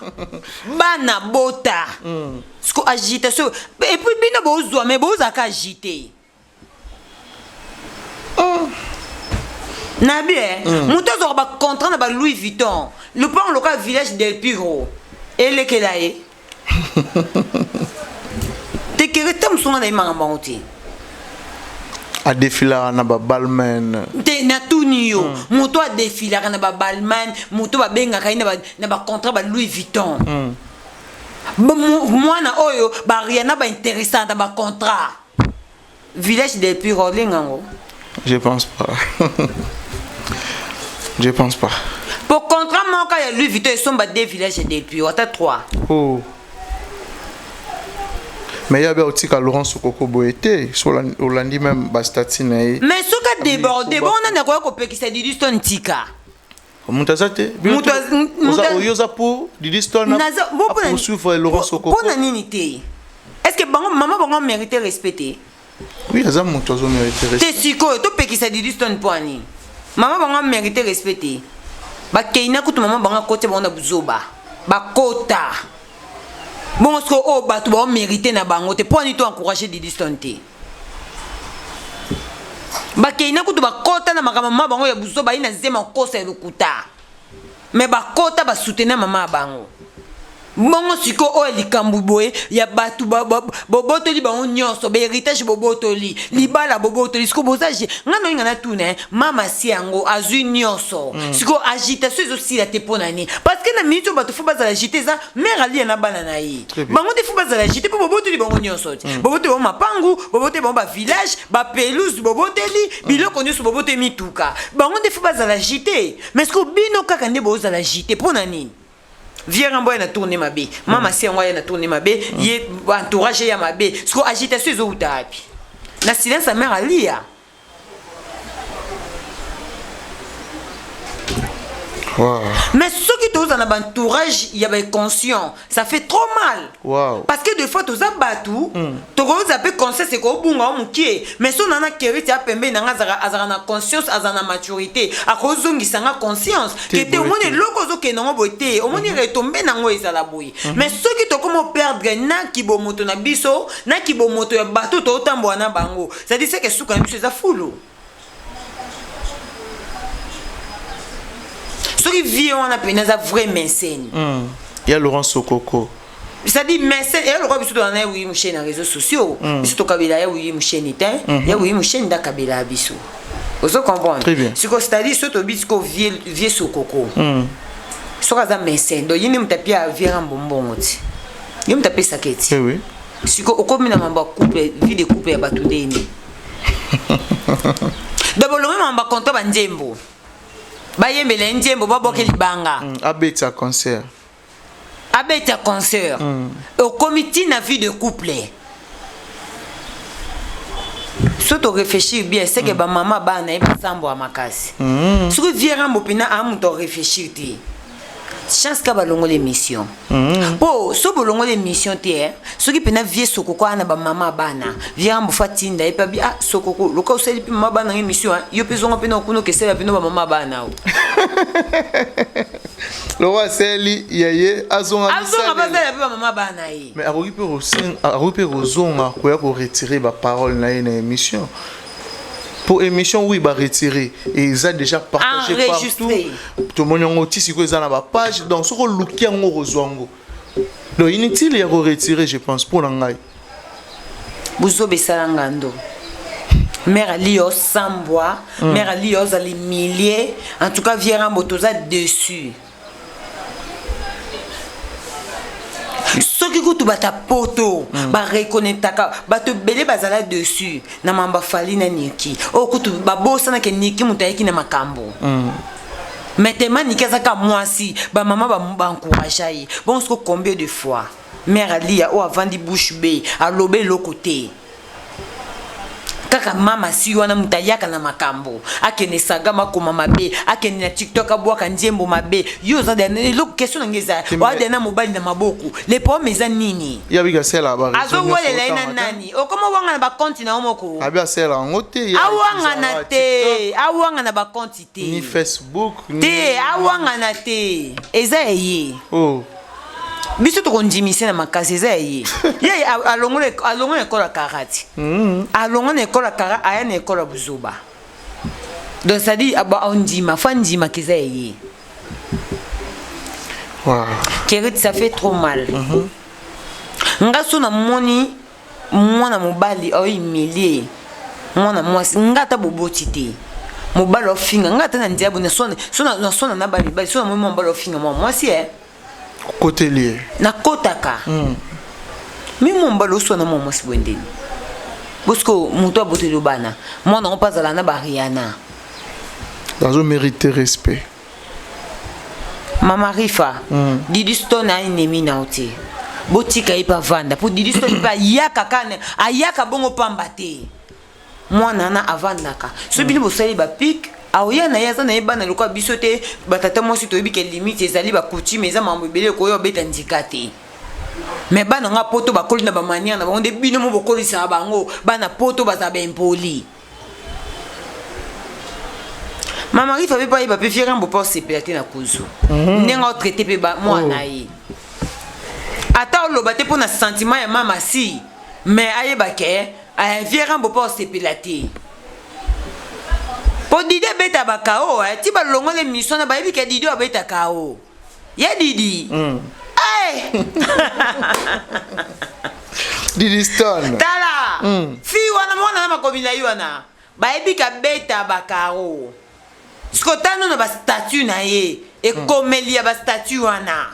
Bana bota. Mm. Siko agitation et puis bino bozwa mais bozaka agité. Oh. na bien mm. moto azwaka bacontrat na ba louis vuitton lopango lokola village del piro elekela ye tekere te mosunga na ye makambo yango te adefilaka na babalmain te natuni yo mm. moto adefilaka na babalmain moto babengaka ye na bacontrat ba louis vuitton mm. mwana oyo bariana bainteressant na bacontrat Village del Puro olinga yango? Je pense pas. Je pense pas. Po contrat moko ya Louis Vuitton esomba deux villages ya del Puro ata trois. Oh. Mais yabe otika Laurent Sokoko boye te, so olandi même ba statut na ye. Mais soki a déborder, bon nani akoya kopekisa Didi Stone tika. Moto aza te. Moto oyo oza pour Didi Stone a poursuivre Laurent Sokoko. Pona nini te? Est-ce que bango maman bango mérite respect te? Oui, aza moto azo mérite respect. Te sikoyo topekisa Didi Stone mpo ani? Maman bango mérite respect te. Bakei na kutu maman bango akoti bango na buzoba. Bakota. Bongo sikoyo oyo bato bao mérite na bango te mpo ani to encourager Didi Stone te? Bakei na kutu bakota na makambo mama bango ya buzoba ye na zema kosa ya lokuta. Mais bakota ba soutenir mama ya bango. Bongo sikoyo oyo likambo boye ya bato bobotoli bango nyonso ba héritage bobotoli libala bobotoli sikoyo boza nga nalinga natuna eh, mama si yango azwi nyonso mm. sikoyo agitation ezosila te mpo na nini parce que na minute oyo bato fo bazala agite eza mare alia na bana na ye bango nde fo bazala agite mpo bobotoli bango nyonso te mm. bobotoli bango mapangu bobotoli bango bavillage bapelouse boboteli mm. biloko nyonso boboteli mituka bango nde fo bazala agite mais sikoyo bino kaka nde bozala agite mpo na nini Vieux Rambo ya na tourne mabe. Mama si yango ya na tourne mabe, ye entourage ya mabe. Siko agitation ezo uta wapi? Na silence ya mère Alia. Wow. Mais ceux qui toza na entourage ya ba conscient, ça fait trop mal. Wow. Parce que des fois toza batu, mm. tokoza pe conscience ko bunga o mukie, mais so nana keriti ya pembe nanga azaka azaka na conscience, azaka na maturité, akozongisa nga conscience. Que te omoni eloko ozokende yango boye te, omoni mm -hmm. retombe nango ezala boye. Mm -hmm. Mais soki tokomo perdre na kibomoto na biso, na kibomoto ya bato totambola na bango, c'est-à-dire c'est que suka na biso eza fulu. Soki vie wana pena aza vrai mécène. Mm. Ya Laurent Sokoko. C'est-à-dire mécène ya lokola biso tozala na ye Willy Musheni na réseaux sociaux. Mm. Biso tokabela ya Willy Musheni te. Mm -hmm. Ya Willy Musheni nde akabela biso. Ozo comprendre? Très bien. Siko c'est-à-dire soki tobi siko vie vie Sokoko. Mm. Soki aza mécène, donc ye nde moto apia vie Rambo mbongo ti. Ye moto apesaka ye ti. Eh oui. Siko okomi na mambo ya couple, vie de couple ya bato ndeni. Donc bolongwe mambo ya contrat ba nzembo. Bayembela ye nzembo babwake libanga. Mm, abeta concert. Abeta concert. Mm. Okomi ti na vie de couple. So to réfléchir bien, c'est que mm. ba mama bana ye basambwa makasi. Mm. Soki vie Rambo pina a moto réfléchir te. Chance ka balongoli émission. Mm. Po so bolongoli émission te eh. Soki pena vie sokoko ana ba mama bana. Vie Rambo fa tinda ye pa bi ah sokoko loka osali pe mama bana émission hein. Yo pe zonga pe na kuno kesela pe no ba mama bana o. Lokola asali ya ye azonga azonga bazala pe ba mama bana ye. Mais akoki pe kosenga akoki pe kozonga koya ko retirer ba parole na ye na émission. Pour émission oui ba retirer et eza déjà partagé partout. Tomoni yango ti sikoyo eza na ba page donc soki oluki yango okozwa yango. Donc inutile ya ko retirer je pense mpo na ngai. Buzoba esala ngando. Mère Ali osambwa, mère Ali ozali humilie. En tout cas vieux Rambo toza dessus. Soki kutu bato ya poto bareconnectaka bato ebele bazala dessus na mambo ya Fally na Nicky. Oyo kutu babosanaka Nicky moto ayaki na makambo. Mais tellement Nicky azaka mwasi, ba mama ba encouragea ye. Bon siko combien de fois mère Aliya oyo avandi bouche bee aloba eloko te. Kaka mama si wana moto ayaka na makambo akende Instagram akoma mabe akende na TikTok abwaka nzembo mabe yo oza eloko question na ngai eza oade na mobali na maboko le problème eza nini? Ye abiki asala ba azowelela ye na nani? Okoma wanga na ba compte na yo moko abi asala yango te, awangana te, awangana ba compte te, ni Facebook te, awangana te, eza ya ye. Oh. Biso tokondimisa na makasi eza ya ye. Ye alongola alongola ekolo ya karate. Alongola na ekolo ya karate aya na ekolo ya buzoba. Donc c'est à dire ondima, faut ndima ke eza ya ye. Wow. Kerit, ça fait trop mal. Nga so namoni mwana mobali oyo humilie mwana mwasi, nga ata boboti te mobali ofinga nga ata na ndiabu na sona na sona na ba mibali so namoni mwana mobali ofinga mwana mwasi eh Koteli ye. Nakotaka. Mi mwana mobali oswana mwana mwasi boye ndeni bosiko moto aboteli bana mwana ngo mpe azala na ba Rihanna. Bazo mériter respect. Mama Rifa, Didi Stone a ennemi na yo te. Botika ye mpe avanda po Didi Stone mpe ayaka kaka ayaka bongo pamba te. Mwana wana avandaka. So bino bosali ba pic aoya na ye aza na ye bana lokola biso te batata mwasi toyebi ke limite ezali ba coutume eza mambo ebele ekoya obeta ndika te. Mais bana nga poto bakoli na ba manière na bango nde bino mo bokolisaka bango bana poto bazala ba impoli. Mama Rifa pe pa pe fier mbo pa sepela te na kuzu. Ndenge o traiter pe ba mwana ye. Ata oloba te pona sentiment ya mama si mais ayeba ke vieux Rambo pa osepela te. Po Didi abeta ba KO eh, ti ba longole mission na bayebi ke Didi abeta KO. Ye Didi. Hey! Didi Stone. Tala. Fille wana mwana na makomi na ye wana. Bayebi ka beta ba karo. Siko tano na ba statut na ye. Ekomeli ya ba statut wana.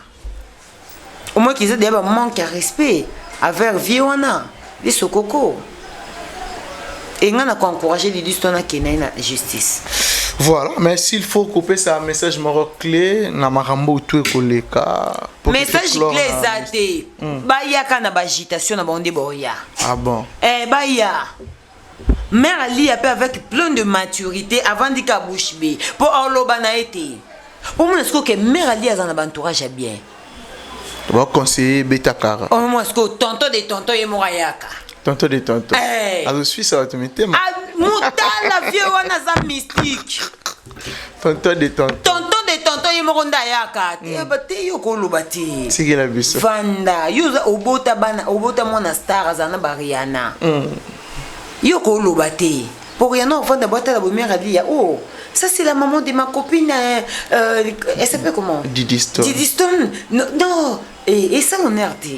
Au moins qu'ils aient déjà manque ya respect envers vieux wana. Les sokoko. Et nga na ko encourager Didi Stone akende na justice. Voilà, mais s'il faut couper ça message moko clé na makambo tout ekoleka. Message clé eza te. Bayaka na ba agitation na bango nde boya. Ah bon. Eh baya. Mère Ali pe avec plein de maturité avant dika bouche bée. Po oloba na été. Po mona siko ke mère Ali aza na ba entourage ya bien. Ba conseiller beta kara. Oh moi siko tonton de tonton ye moko ayaka. Tonton de tonton. Eh. Azo suisse bato mitema. Ah, mutala vieux wana aza mystique. Tonton de tonton. Tonton de tonton ye moko nde ayaka. Te ba te yo koloba te. Tikela biso. Vanda, yo oza obota bana, obota mwana star azala na ba Rihanna. Yo koloba te. Pour Rihanna ovanda bwatala bo mère Ali ya oh, ça c'est la maman de ma copine elle s'appelle comment? Didi Stone. Didi Stone. Non, non. Et ça l'honneur te.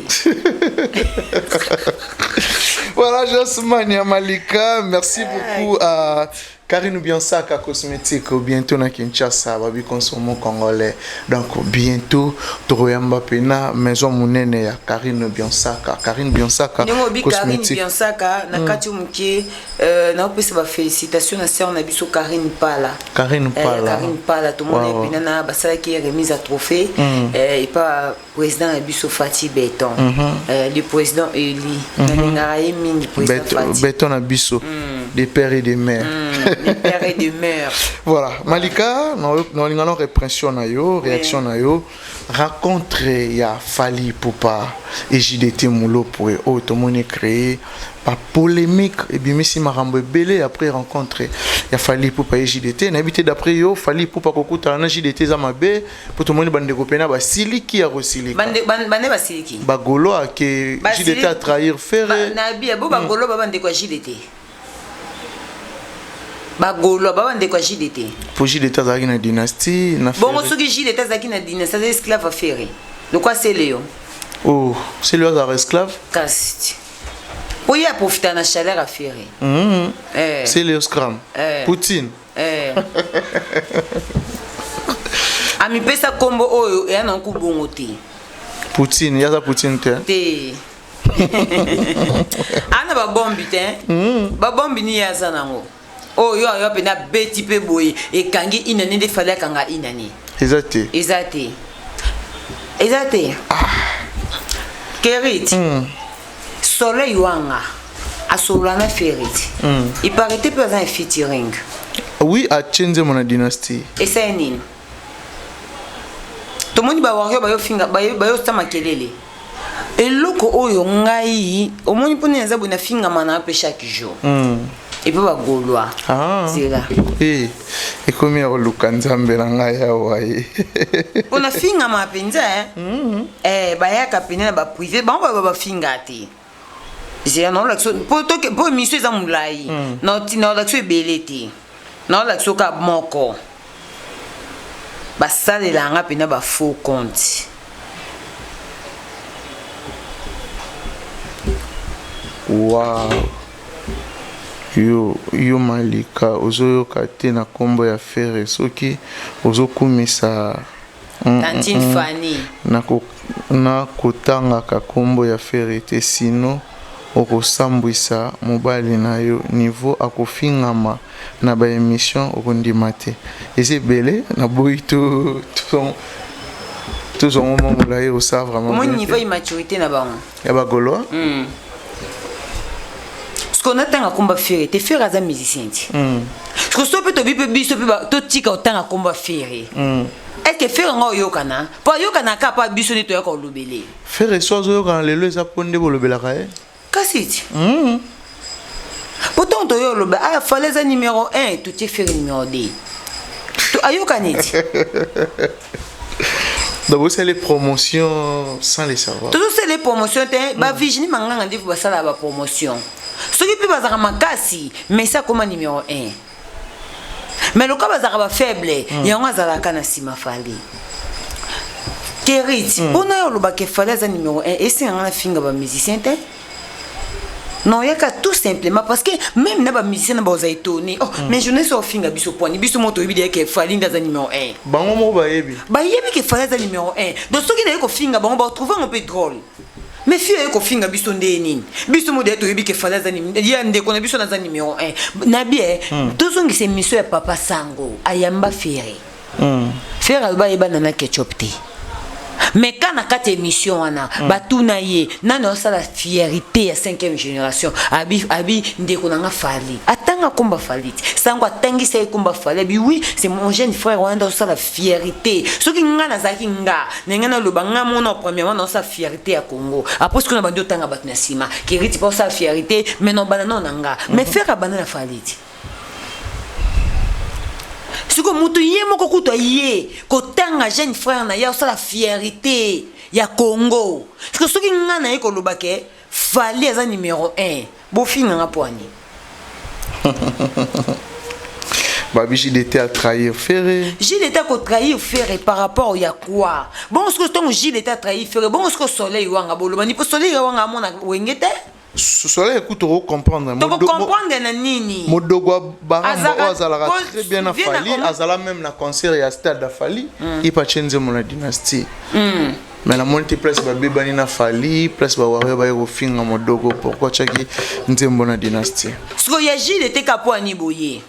Voilà, Jasmine Malika, merci beaucoup à Karine Biansaka Cosmétique, bientôt na Kinshasa, babi consomme congolais. Donc bientôt Troyamba Pena, maison munene ya Karine Biansaka, Karine Biansaka Ndenge obi Karine Cosmétique. Biansaka na kati muke na opesa ba félicitations na sœur na biso Karine Pala. Karine Pala. Karine Pala tout le monde Wow. epena na basalaki remise à trophée et pas président na biso Fatih Béton. Le président élu. Nalingaka ye mingi président Béton, Fatih. Béton na biso, des pères et des mères. Des pères et des mères. Voilà, Malika, nous avons répression na yo, réaction na yo, rencontre ya Fally Ipupa et JDT Mulopo et autres, tout le monde est créé par polémique et bimisi marambo belé après rencontre ya Fally Ipupa et JDT, na habité d'après yo Fally Ipupa kokuta na JDT za mabe pour tout le monde bande kopena ba siliki ya rosilika. Bande bande ba siliki. Ba golo ke Ba JDT siliki. a trahir Ferre. Ba, na bi bo ba golo ba bande kwa JDT. Ba golo ba bande kwa JDT. Pour JDT azalaki na dynastie na Bongo Ferre. soki JDT azalaki na dynastie, aza esclave ya Ferre. De quoi c'est Léon? Oh, Celeo azalaka esclave? Kasi ti. Po ye aprofita na chaleur ya Ferre. Mm. Eh. Celeo Scram. Eh. Poutine. Eh. Amipesa kombo oyo eya na nku bongo te. Poutine, yaza Poutine te. Te. Ana ba bombi te. Mm. Ba bombi ni yaza nango. Oyo yo ayo pena beti pe boye ekangi inani nde fallait akanga inani. Eza te. Eza te. Eza te. Ah. Kerit. Mm. Soleil wanga asolola na Ferit. Mm. Il paraît pe aza na featuring. Oui, atie nzembo na dynastie. Esali nini? Tomoni ba warrior bayo finga bayo bayo sa makelele. Eloko oyo ngai omoni mpo nini naza boye nafingama na mpe chaque jour. Mm. Epe ba gaulois. Ah. Zela. Eh, ekomi ya koluka nzambe na ngai awa ye. Mpo nafingama mpenza eh. Mm -hmm. Eh, bayaka pene na ba privé bango ba bafinga te. Zela naolakisa mpo toke mpo émission eza molai. Mm. Naolakisa ebele te. Naolakisa kaka moko. Basalela nga mpena ba faux compte. Wow. Yo, yo Malika ozoyoka te na kombo ya Ferre soki ozokumisa Tantine Fanny. Nako nakotangaka kombo ya Ferre te sinon okosambwisa mobali na yo niveau akofingama na ba emission okondima te eza ebele naboyi to tozwa ngo mwa molayi osala vraiment Omoni niveau immaturité na bango. Ya ba gaulois. Sikoyo natanga kombo ya Ferre te Ferre aza musicien ti. Sikoyo soki pe tobi pe biso pe totika kotanga kombo ya Ferre. Est-ce que Ferre ngo oyokana? Po ayokana kaka po biso nde toyaka kolobele. Ferre so azoyokana lelo eza po nde bolobelaka ye. Kasi ti. Po ntango toyo oloba ah Fally aza numero 1 totie Ferre numero 2. To ayokani ti. Donc vous les promotions sans les savoir. Toujours c'est les promotions te ba Virginie Manganga nde basala ba promotion. Soki pe bazaka makasi mais ça koma numéro 1. Mais loka bazaka ba faible yango azalaka na sima Fally. Kerit, pona yo oloba ke Fally aza numéro 1 esenga nga na finga ba musicien te. Non, yaka tout simplement parce que même na ba musicien na baza étonné. Oh, mais journaliste ofinga biso poani biso moto oyebi deya ke Fally nde aza numéro 1. Bango moko bayebi. Bayebi ke Fally aza numéro 1. Donc soki naye kofinga bango ba trouver ngo pe drôle. Mais fille aye kofinga biso nde nini? Biso moto deya toyebi ke Fally aza ya ndeko na biso naza numéro 1. Na bien, tozongisa émission ya Papa Sango ayamba Ferre. Ferre aloba ayebana na Ketchup te. Mais quand na kati émission wana mm. batuna ye nani osala fierté ya 5e génération abi abi ndeko na nga Fally atanga komba Fally sango atangisa ye komba Fally abi oui c'est mon jeune frère wana nda osala fierté soki nga nazalaki nga na nga naloba nga mona premièrement na osala fierté ya Congo après soki na bandi otanga bato na nsima keriti pa osala fierté mais non bana non na nga mais mm -hmm. Ferre abanda na Fally siko mutu ye moko kutu aye kotanga jeune frère na ye osala fierté ya Congo siko soki nga na ye koloba ke Fally aza numéro 1 bofinga nga poani Babi JDT a trahir Ferre. JDT a trahir Ferre par rapport ya quoi? Bon ce que tongo JDT a trahir Ferre, bon ce que Soleil wanga boloba ni po Soleil wanga amona wenge te. Soleil écoute toko comprendre. Toko comprendre na nini? Modogo Baramba oyo azalaka très bien na Fally, azala même na concert ya stade ya Fally, ipa chenze mon dynastie. Mais na moni te place babebani na Fally, place ba warrior baye kofinga Modogo, pourquoi tiaki nzembo na dynastie? Siko ya JDT kapo ani boye.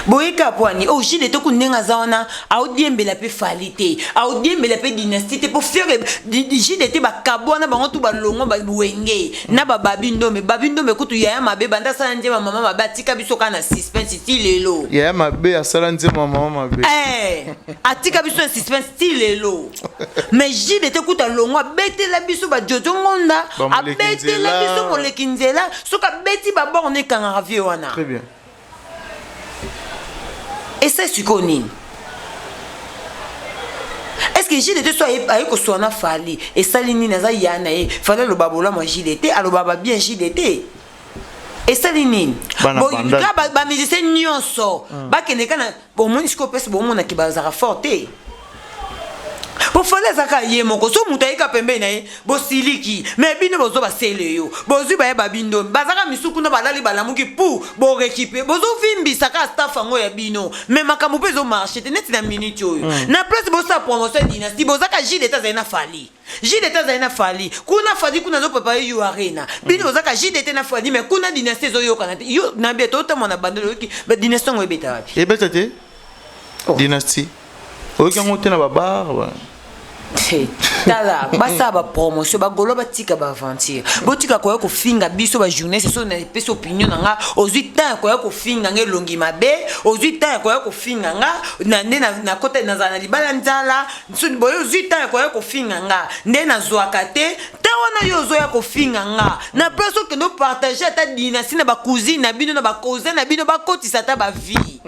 Boye kapo ani oh JDT ku ndenge aza wana aodiembela pe Fally te, aodiembela pe dynastie te po faire JDT ba kabwana bango tu balongo ba wenge na ba babi ndombe, babi ndombe kutu yaya mabe banda sala nzemba mama mabe atika biso kana na suspense ti lelo. Yaya mabe asala nzemba mama mabe. Eh, atika biso na suspense ti lelo. Mais JDT kutu alongo abetela biso ba Jojo Ngonda, abetela biso moleki nzela, soki abeti ba borne ekangaka vieux wana. Très bien. Et ça sikoyo nini? Est-ce que JDT so aye koswana Fally esali nini aza ya na ye Fally aloba bolamu ya JDT aloba ba bien JDT esali nini? Ka ba musicien nyonso bakende kana bomoni sikoyo pese bomonaki bazalaka fort te. Po Fally aza kaka ye moko so moto ayika pembeni na ye bosiliki mais bino bozo basele yo bozwi baye babindomi bazaka misu kuna balali balamuki pu borekipe bozovimbisa kaka staff yango ya bino mais makambo mpe ezomarche te neti na minute oyo mm. na place bosala promotion ya dynastie bozaka jdt azali na Fally jdt azali na Fally kuna Fally kuna azoprepare yo arena bino bozaka jdt na Fally mais kuna dynastie ezoyokana te yo na bie totamona na bandelo oyoki badynastie yango ebeta wapi ebeta te oh. Dynastie oyoki yango te na babar tala basala bapromotion bagolo batika baaventure botika koya kofinga biso bajournaliste so napesi opinion na nga ozwi temps ya koya kofinga nga elongi mabe ozwi temps ya koya kofinga nga na nde nakota nazala na libala nzala boye ozwi temps ya koya kofinga nga nde nazwaka te ta wana yo ozoya kofinga nga na place okende opartage ata dynastie na bacousine na bino na bacousin na bino bakotisa ata bavie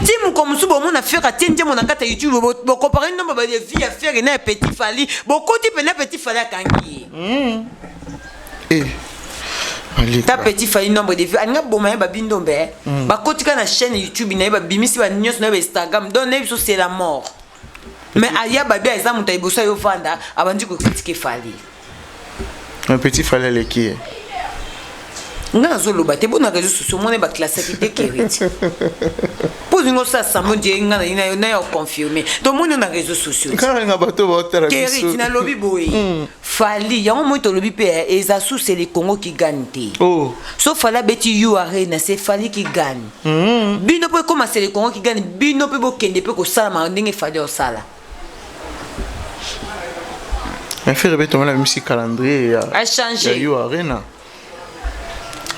ti moko mosusu bomona Ferre atie nzembo na kati ya youtube bokompare nombre ya vie ya Ferre na ya Petit Fally bokoti mpena Petit Fally akangi ye mm. eh. Ta Petit Fally nombre de vues alinga boma ye babindombe eh. mm. bakoti kaka na chaîne youtube na ye babimisi banyonso na ye ba instagram donc nayebi biso c'est la mort mais aya babi eza moto ya liboso ayo vanda abandi kokritike Fally. Un Petit Fally aleki ye. Nga nazoloba te bona réseau sociaux omoni baklasaki te keriti mpo olingi osala sambo ndie nga na na ya confirme tomoni yo na réseau sociaux nga bato baotala keriti nalobi boye hmm. Fally yango moi tolobi mpe eh, eza sous c'est le Congo qui gagne te oh. So Fally abeti U Arena c'est Fally qui gagne mm. Bino mpo ekoma c'est le Congo qui gagne bino mpe bokende mpe kosalama ndenge Fally osala. Mais Ferre beto mona misi calendrier ya a changer ya U Arena.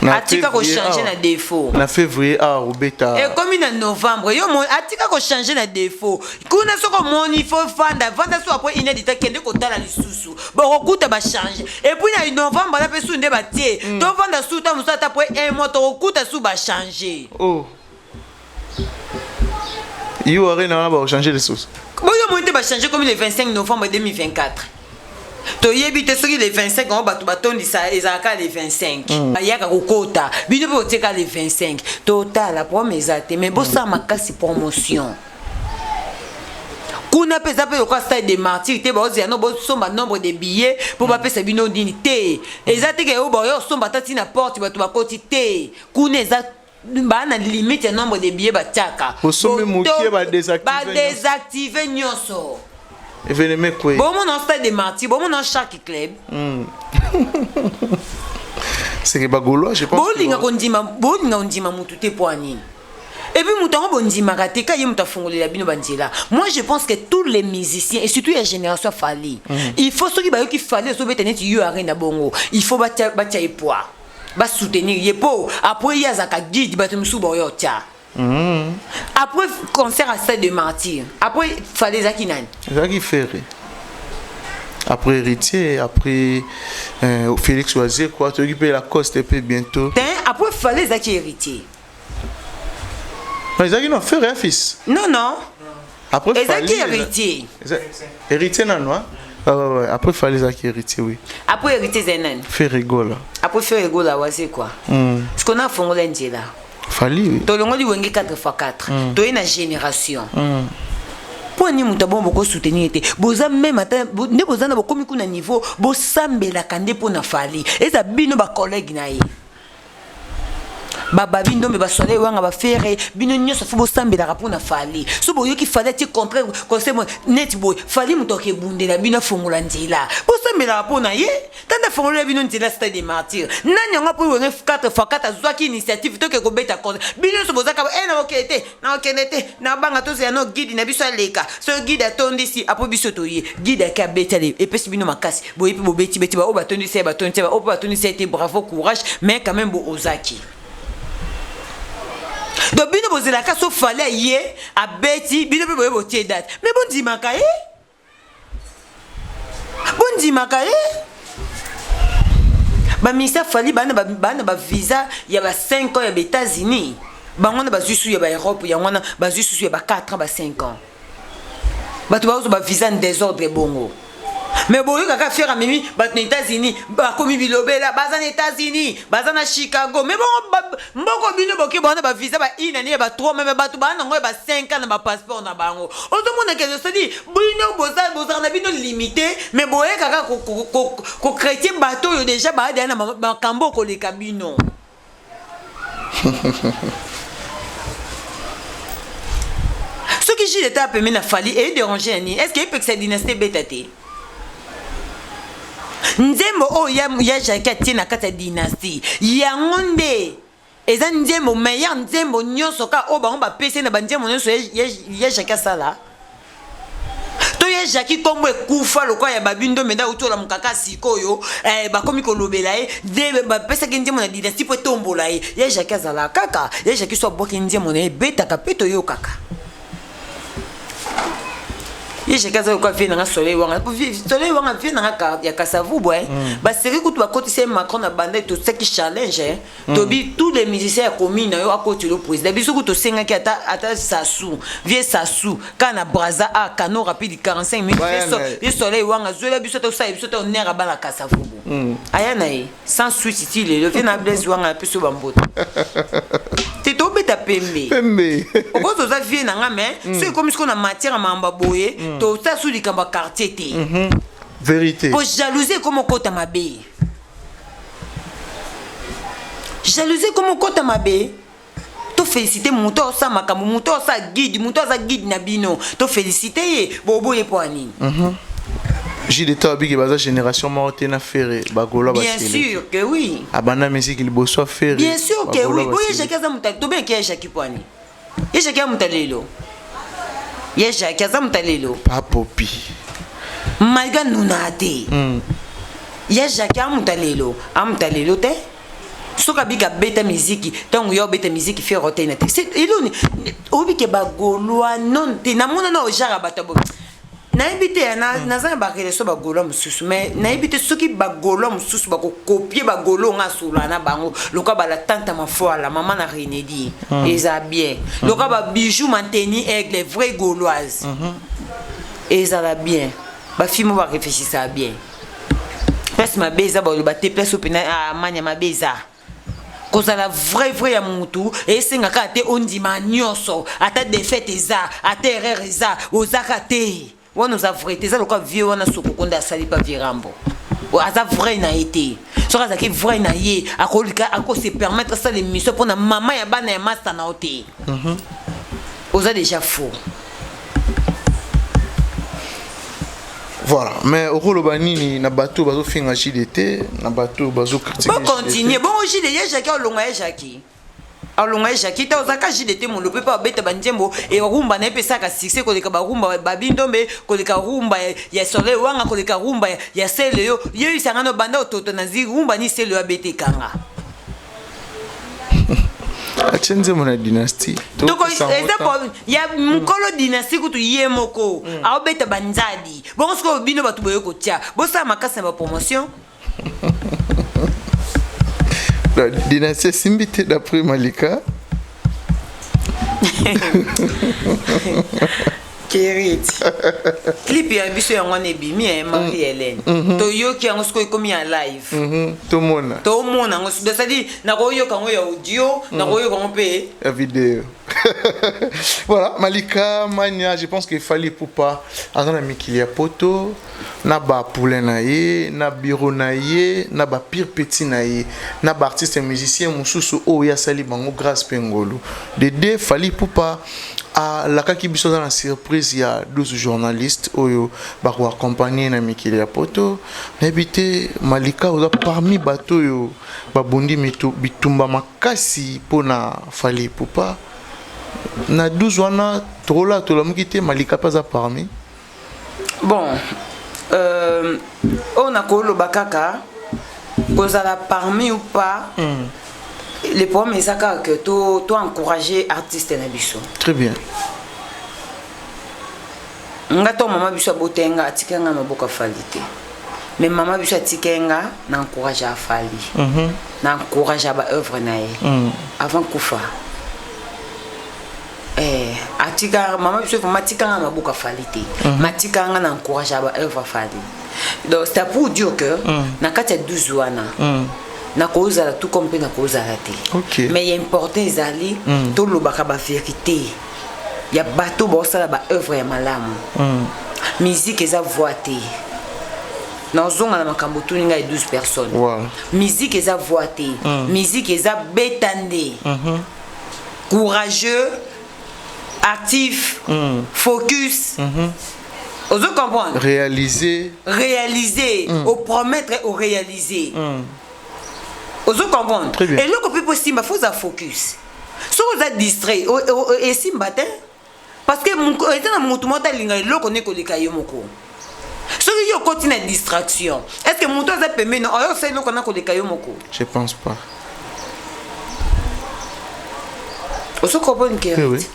Atika kochange na défaut. Na février a obeta. Ekomi na novembre yo mo atika kochange na défaut. Kuna soko moni faut fanda vanda so après une dita kende kotala lisusu. Bokokuta ba change. Et puis na novembre na pe su nde batie. Mm. To vanda su ta musa ta après un mois to kokuta su ba changer. Oh. U Arena wana bakochange lisusu. Boyo moni te ba changer comme le 25 novembre 2024. Toyebi te soki le 25 yango bato batondisa ezalaka le 25 mm. Bayaka kokota bino mpe botieka le 25 totala problème eza te mais bosala makasi promotion kuna mpe eza mpe lokola stade de martyr te baozela no bosomba nombre de billets mpo bapesa bino nini te eza te ke oyo baoya osomba ata ntina porte bato bakoti te kuna eza baa na limite ya nombre de billets batiaka osombi mokie badésactive nyonso événement ekwe bomona stade de martyr bomona chaque club mm. c'est que bagaulois je pense bolinga kondima bolinga kondima mutu te mpo ya nini et puis moto yango bondimaka te ka ye moto afongolela bino banzela. Moi je pense que tous les musiciens et surtout ya génération Fally mm. il faut soki bayoki Fally ezobeta neti yo arena bongo il faut batia batia ye poids basoutenir ye mpo après ye azalaka guide bato mosusu baoya otya mm. Après concert à stade de martyr après Fally ezalaki nani? Ezalaki Ferre après Héritier, après euh, Félix Wazekwa, tu occupé Lacoste et puis bientôt. Après Fally ezalaki Héritier. Mais ezalaki non Ferre fils. Non non. Après ezalaki Héritier. Héritier nano hein? Ah ouais, ouais. Après Fally ezalaki Héritier oui. Après Héritier ezali nani? Ferre Gola. Après Ferre Gola Wazekwa. Mm. Ce qu'on a fongola nzela. Fally oui. Tolongoli Wenge 4 x 4. Mm. Toye na génération. Mm. Mpo nini moto abongo bokosoutenir te boza meme ata nde boza na bokomi kuna niveau bosambelaka nde mpo na Fally eza bino bacollègue na ye bababi ndombe basoleil wanga bafere bino nyonso fo bosambelaka mpo na Fally so boyoki Fally atie contraire conseil neti boye Fally moto akebundela bino afongola nzela bosambelaka mpo na ye tanda afongolela bino nzela stade de martyr nani yango apo wenge 4 x 4 azwaki initiative toke kobeta contre bino nyonso bozaka e nakokende te nakokende te nabanga tozela no guide na biso aleka so guide atondisi apo biso toye guide ake abeti epesi bino makasi boye mpe bobeti beti baoyo batondisi ye batondisi ye baoyo mpe batondisi ye te bravo courage mais quand même bo ozaki donc bino bozelaka so Fally aye abeti bino mpe boye botie date mais bondimaka ye bondimaka ye baministère Fally bana bavisa ya ba 5 ans ya ba États-Unis bango wana bazwi susu ya ba Europe yango wana bazwi susu ya ba 4 ans ba 5 ans bato bazozwa bavisa en désordre bongo. Mais boyoka kaka Ferre amemi bato na États-Unis, bakomi bilobela, baza na États-Unis, baza na Chicago. Mais bongo mboko bino boke bana ba visa ba une année ba 3 même bato ba nango ba 5 ans na ba passeport na bango. Ozomona ke c'est-à-dire bino boza boza na bino limité, mais boyeka kaka ko ko ko, ko chrétien bato oyo déjà ba na makambo koleka bino. Soki Gilles était apemi na Fally et déranger ya nini? Est-ce que epekisa dynastie ebeta te? Nzembo oyo ya, ya Jackie atie na kati ya dynastie yango nde eza nzembo meilleur nzembo nyonso kaka oyo bango bapesi na banzembo nyonso ya, ya, ya Jackie asala to ye jacki nkombo ekufa lokola ya babi ndombe nde auti olamuka kaka sikoyo eh, bakomi kolobela ye nde bapesaki nzembo na dynastie mpo etombola ye. Ye jacki azalaka kaka ye jacki so abwaki nzembo na ye ebetaka mpe toyokaka ye jacki aza lokola vie nanga soleil wanga soleil wanga vie nanga ya kasavubu eh. Baseri kutu bakotisa ye macron na banda tosaki challenge eh. Tobi tous les musiciens ya commune na yo akoti le président biso kutu tosengaki ata ata sasu vie sasu kaka na braza a canot rapide 45 minutes vie soleil wanga zwela biso tosala biso ta honneur abana kasavubu aya na ye sans suite ti lelo vie na Blaise wanga na biso bamboto te tobeta pembe pembe okozi oza vie na nga mais soki ekomi sikoyo na matière ya makambo ya boye tosala su likambo ya quartier te. Vérité. Po jalousie ekomi okota mabe. Jalousie ekomi okota mabe. To féliciter moto osala makambo, moto osala guide, moto aza guide na bino. To féliciter ye, boboye po ya nini? JDT abiki baza génération moko te na Ferre bagolois. Bien sûr que oui. Abanda musique liboso ya Ferre. Bien sûr que oui. Boye Jackie aza moto, tobengi ye Jackie po ya nini? Ye Jackie aza moto ya lelo. Ye Jackie aza moto ya lelo. Papopi. Malgré nuna te. Ye Jackie aza moto ya lelo, aza moto ya lelo te. Soki abika abeta miziki ntango yo obeta miziki Ferre otei na te eloni oyebi ke bagolois non te namona na ojara bato ya nayebi te naza na barelation bagolois mosusu mais nayebi te soki bagolois mosusu bakokopie bagolois nga asolola na bango lokola bala tante mafoala mama na renedi eza bien lokola babijou manteni aigle vrai gauloise ezala bien bafilme oyo barefléchissaka bien place mabe eza baloba te place oyo mpena amanya mabe eza kozala vrai vrai ya mutu esenga kaka te ondima nyonso ata défaite eza ata erreur eza ozaka te wana oza vrai te eza lokola vieux wana sokoko nde asali pa vieux rambo aza vrai na ye te soki azalaki vrai na ye akolika akose permettre asala émission mpona mama ya bana ya masta na yo te. Oza déjà faux. Voilà, mais okoloba nini na bato bazofinga JDT, na bato bazocritiquer? Bo continuer bongo JDT ye Jackie olonga ye Jackie alonga ye Jackie te ozalaka JDT molope mpe abeta banzembo e rumba na ye mpe esaka succès koleka barumba babi ndombe koleka rumba ya soleil wanga koleka rumba ya sele yo yebisanga no banda ototo na zi rumba ni sele yo abeta ekanga atie nzembo na dynastie. Eza ya mokolo dynastie kutu ye moko aobeta banzadi bongo sikoyo bino bato boye kotia bosala makasi na bapromotion. Dynastie esimbi te d'après Malika. Kerit clip ya biso yango wana ebimi ya Marie Hélène toyoki yango sikoyo ekomi ya live. Tomona tomona yango c'est-à-dire nakoyoka yango ya audio nakoyoka yango mpe ya vidéo. Voilà, Malika Mania, je pense qu'il fallait Ipupa aza na mikili ya poto na bapoulain na ye na bureau na ye na bapire petit na ye na baartiste musicien mosusu oyo asali bango grâce mpe ngolu de deux. Fally Ipupa alakaki biso aza na surprise ya 12 journalistes oyo bakoaccompagne na mikili ya poto. Nayebi te Malika oza parmi bato oyo babundi bitumba makasi mpona Fally Ipupa na 12 wana tokola tolamuki te. Malika mpe aza parmi? Bon, oyo nakoloba kaka kozala parmi ou pas, le problème eza kaka que to encourager artiste na biso. Très bien. Nga to mama biso abote nga atika nga maboko afali te mais mama biso atika nga na encourage afali na encourage ba œuvre na ye avant kufa. Atika mama biso vraiment atika nga maboko afali te matika nga na encourage ba œuvre afali. Donc c'est pour dire que mm. na kati ya 12 wana mm. nakozala tout comme mpe nakozala te okay. Mais ya important ezali mm. tolobaka baverité ya bato baosala baœuvre ya malamu mm. Musique eza voix te. Nazonga na makambo otuni ngai 12 personnes wow. Musique eza voix te mm. Musique eza beta nde mm -hmm. Courageux, actif mm. focus mm -hmm. Ozo comprendre? Réaliser, réaliser mm. Au promettre, au réaliser mm. Ozo comprendre? Très bien. Eloko mpe posimba fo oza focus. Soki oza distrait, esimba te, parce que eza na motu moko alinga eloko nde koleka yo moko. Soki yo okoti na distraction, est ce que motu aza pembeni oyo osala eloko na koleka yo moko? Je pense pas. Ozo comprendre ke Oui, oui.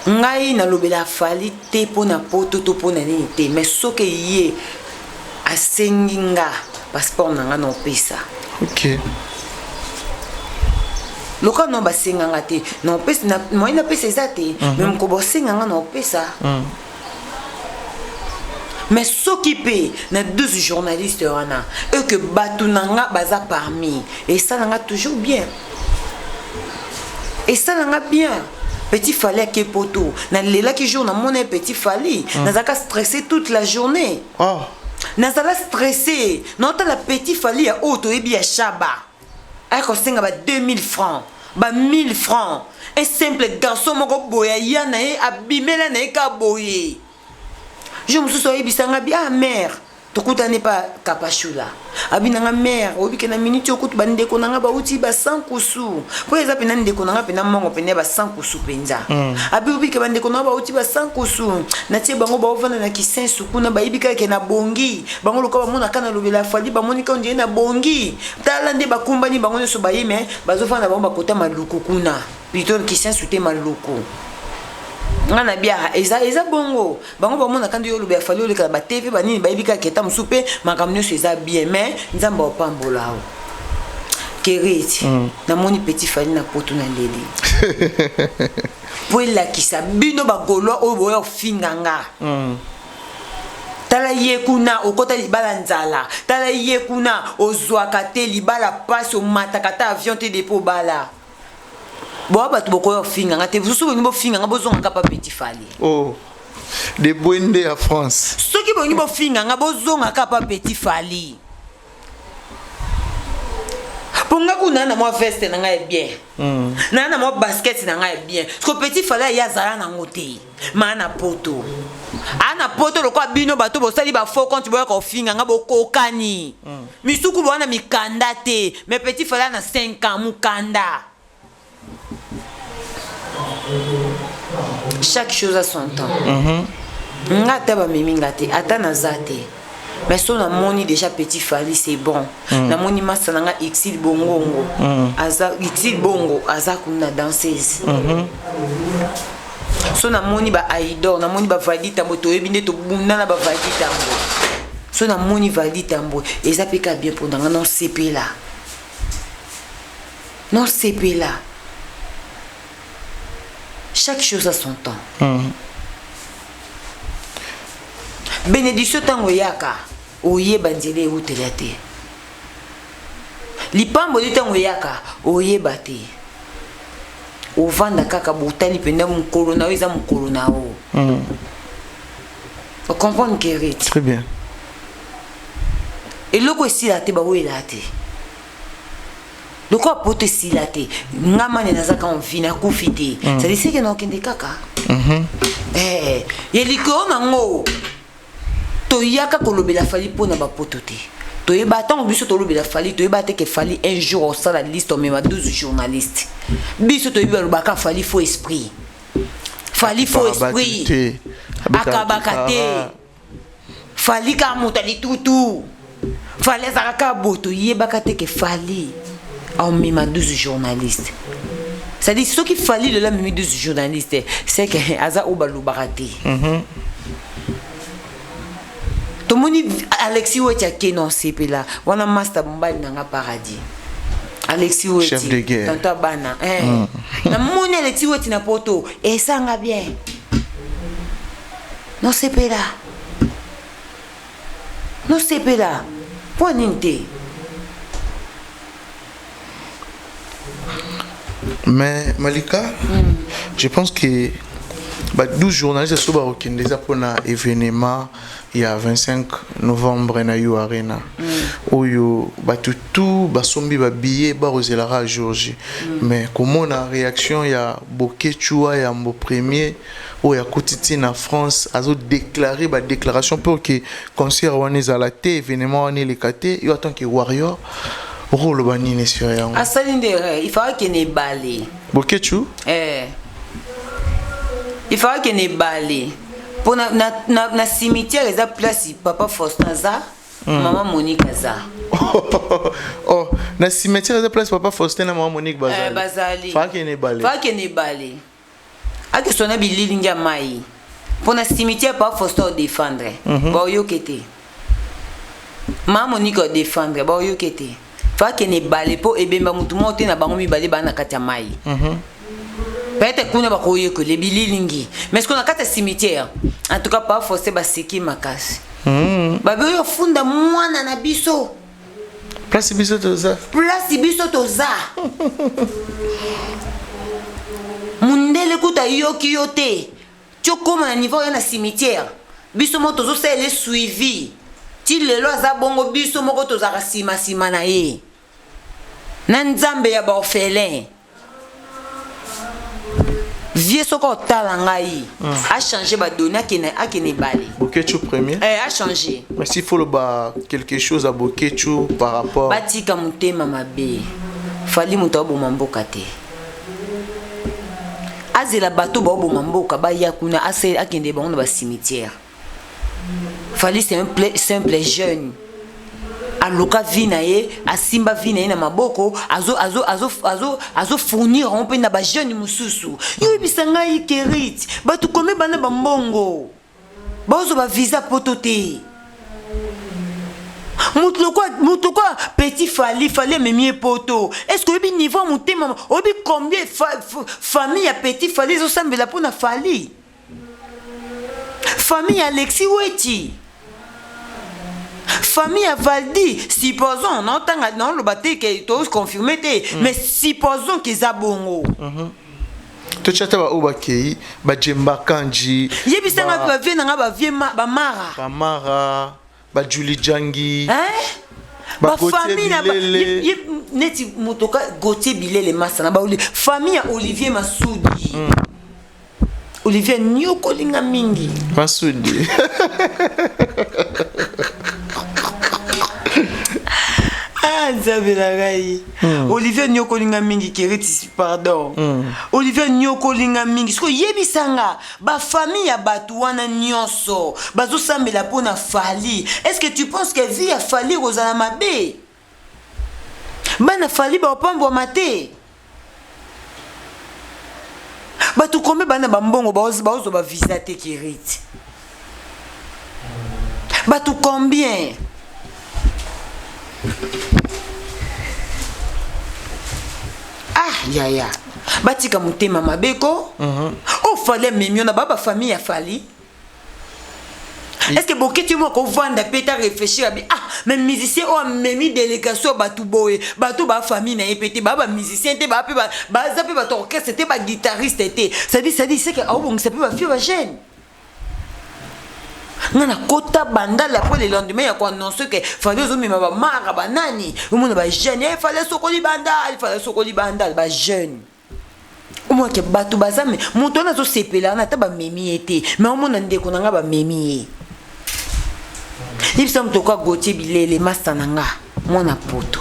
Ngai nalobela Fally te mpo na poto to mpo na nini te, mais soki ye asengi nga passeport na nga, na opesa. Ok. Loka no basenga nga te, na opesa na moyen napesa eza te, mais moko bosenga nga na opesa. Mais soki mpe na 12 journaliste wana e que bato na nga baza parmi, esala nga toujours bien, esala nga bien. Petit Fally ake poto, nalelaki jour namona ye. Petit Fally mm. nazalaka stressé toute la journée. Oh. Nazala stressé naotala Petit Fally ya oyo toyebi ya Shaba aya kosenga ba 2000 francs, ba 1000 francs. Un simple garçon moko boye aya na ye, abimela na ye ka boye. Jour mosusu ayebisanga bi: "Ah mare, tokutani pa Kapashula." Abi nanga: "Mare, oyebi ke na miniti okutu bandeko na nga bauti basankusu." Mpo eza mpena ndeko na nga mpena mongo mpena ya basankusu mpenza. Abi: "Oyebi ke bandeko na nga bauti basankusu, natie bango baovanda na Kisensu kuna, bayebi kaka ke na bongi bango lokola bamonaka na lobela Fally, bamoni ka ondire na bongi. Tala nde bakumbani bango nyonso baye, me bazofanda bango bakota Maluku kuna, plutôt Kisensu te, Maluku." Nga na biara eza eza bongo, bango bamonaka nde yo oloba ya Fally, oleka na batv banini, bayebi kaka eta mosusu mpe makambo nyonso eza bien, mais Nzambe aopambola o kereti. Namoni Petit Fally na poto, na leli mpo elakisa bino bagaulois oyo boya kofinga nga. Tala ye kuna, okota libala nzala. Tala ye kuna, ozwaka te libala pasi, omataka ta avion te depo obala. Boa bato bokoya kofinga nga te. Soki bolingi bofinga nga, bozonga kaka pa Petit Fally. Oh. De Bwende ya France. Soki bolingi bofinga nga, bozonga kaka pa Petit Fally, mpo nga kuna na mwa veste na ngai ya bien, naa na mwa basket na ngai ya bien. Siko Petit Fally aye azala nango te, maa na poto, aa na poto lokola bino bato bosali bafaux compte boyaka kofinga nga, bokokani misuku bowana mikanda te. Mais Petit Fally na 5 ans mokanda. Chaque chose a son temps. Nga ata bamemi nga te, ata naza te, mais so namoni déjà Petit Fally, c'est bon. Namoni masa na nga Exil Bongongo. Aza Exil Bongo, aza kuna danseuse. So namoni ba Aidor, namoni ba Valdi Tambo, toyebi nde tobunda na ba Valdi Tambo. So namoni Valdi Tambo, eza mpe ka bien mpo na nga, nosepela, nosepela. Chaque chose a son temps. Bénédiction ntango eyaka, oyeba nzela eutela te. Lipamboli ntango eyaka, oyeba te. Ovanda kaka botali mpenza mokolo na yo, eza mokolo na yo. Ocomprendre, Kerit? Très bien. Eloko esila te, bawela te lokola poto esila te. Nga mane nazaka envie, nakufi te. C'est-à-dire seke na okende kaka. Eh, ya likolo nango toyaka kolobela Fally mpo na bapoto te. Toyeba ntango biso tolobela Fally, toyeba te ke Fally un jour osala liste, omema 12 journaliste. Biso toyebi balobaka Fally faux esprit, Fally faux esprit. Te. Akabaka te, Fally kaka moto alitutu, Fally azalaka kaka boye. Toyebaka te ke Fally aomema 12 journaliste. C'est-à-dire soki Fally lelo amemi 12 journaliste, c'est que aza oyo balobaka te. Tomoni Alexis Weti akende, osepela wana master mobali na nga paradis, Alexis Weti. Chef de guerre. Tonto bana eh. Namoni Alexis Weti na poto, esanga bien. Nosepela. Nosepela. Mpo nini te? Mais Malika, mm. je pense que ba 12 journalistes so bakokende eza mpona événement ya 25 novembre na U Arena mm. oyo bato tout basombi babillet bakozelaka jour J mm. mais komona réaction ya Boketshu wa yambo premier oyo akoti ti na France azo déclarer ba déclaration pour que concert wana ezala te événement wana eleka te yo en tant que warrior okoloba nini sur yango asali nde erreur il faut akende ebale Boketshu eh il faut akende ebale mpo na, na, na, na cimetière eza place papa Faustin aza mm. mama Monique aza oh na cimetière eza place papa Faustin na mama Monique bazali eh, bazali faut akende ebale faut akende ebale akesona bililingi ya mai mpo na cimetière papa Faustin odefendre mm -hmm. baoyoke te mama Monique odefendre baoyoke te faut akende ebale mpo ebemba motu moko te na bango mibale baa na kati ya mai mm -hmm. peut-être kuna bakoyekola bililingi mais sikoyo na kati ya cimetière en tout cas papa Faustin baseki makasi mm. babi oyo ofunda mwana na biso place biso toza place biso toza mundele kuta ayoki yo te ti okóma na niveau oya na cimetière biso moko tozosalela ye suivi ti lelo aza bongo biso moko tozalaka nsima nsima na ye na nzambe ya baorphelin vie soki otala ngai mm. achange badoni akende akende ebale Boketshu premier eh, achange mais s'il faut loba quelque chose à Boketshu par rapport batika motema mabe fali moto aboma mboka te azela bato baoboma mboka baya kuna akende bango na bacimetière Fally c'est un simple jeune aluka vie na ye asimba vie na ye na maboko azo azo azo azo azo fournir yango mpe na bajeune mosusu yo oyebisa ngai kerit bato kome bana bambongo bazwa bavisa poto te moto lokola petit Fally Fally amemi ye poto est ce que oyebi niveau ya motema oyebi combien famille ya petit Fally ezosambela mpo na Fally famille ya Alexis Weti famille ya Valdi supposons naotanga naoloba te ke toconfirme te mm. mais supposons ke eza bongo mm -hmm. totya ata baoyo bakei bajemba kanji yebisanga bavie na nga bavie bamara bamara bajuli jangi bafamille na neti moto ka Gauthier Bilele masana ba famille ya Olivier Masudi mm. Olivier nyokoli nga mingi Masudi ah nzambe na ngai mm. Olivier nyokoli nga mingi keriti pardon mm. Olivier nyokoli nga mingi sikoyo yebisa nga bafamille ya bato wana nyonso bazosambela mpo na Fally est ce que tu penses que vie ya Fally ekozala mabe bana Fally baopambwama te bato kombe bana bambongo baozwa bavisa te keriti bato combien ah yaya batika motema mabe ko mm -hmm. oh Fally amemi yo na ba bafamille ya Fally est ce que boketi moko akovanda mpe ta réfléchir abi ah mais musicien oyo amemi délégation ya bato boye bato bafamille na ye mpe te baa bamusicien te baa mpe baza mpe bato orchestre te baguitariste te cestadi cestadi seke aobongisa mpe bafie bajeune nga nakota bandal après le lendemain ya koannonce ke Fally ozomema bamara banani omona bajeune e Fally asokoli bandal Fally asokoli bandal bajeune omonake bato baza me moto wana azosepela wana ata bamemi ye te me omona ndeko na nga bamemi ye yebisa moto oka Gautier Bilele masta na nga mwana poto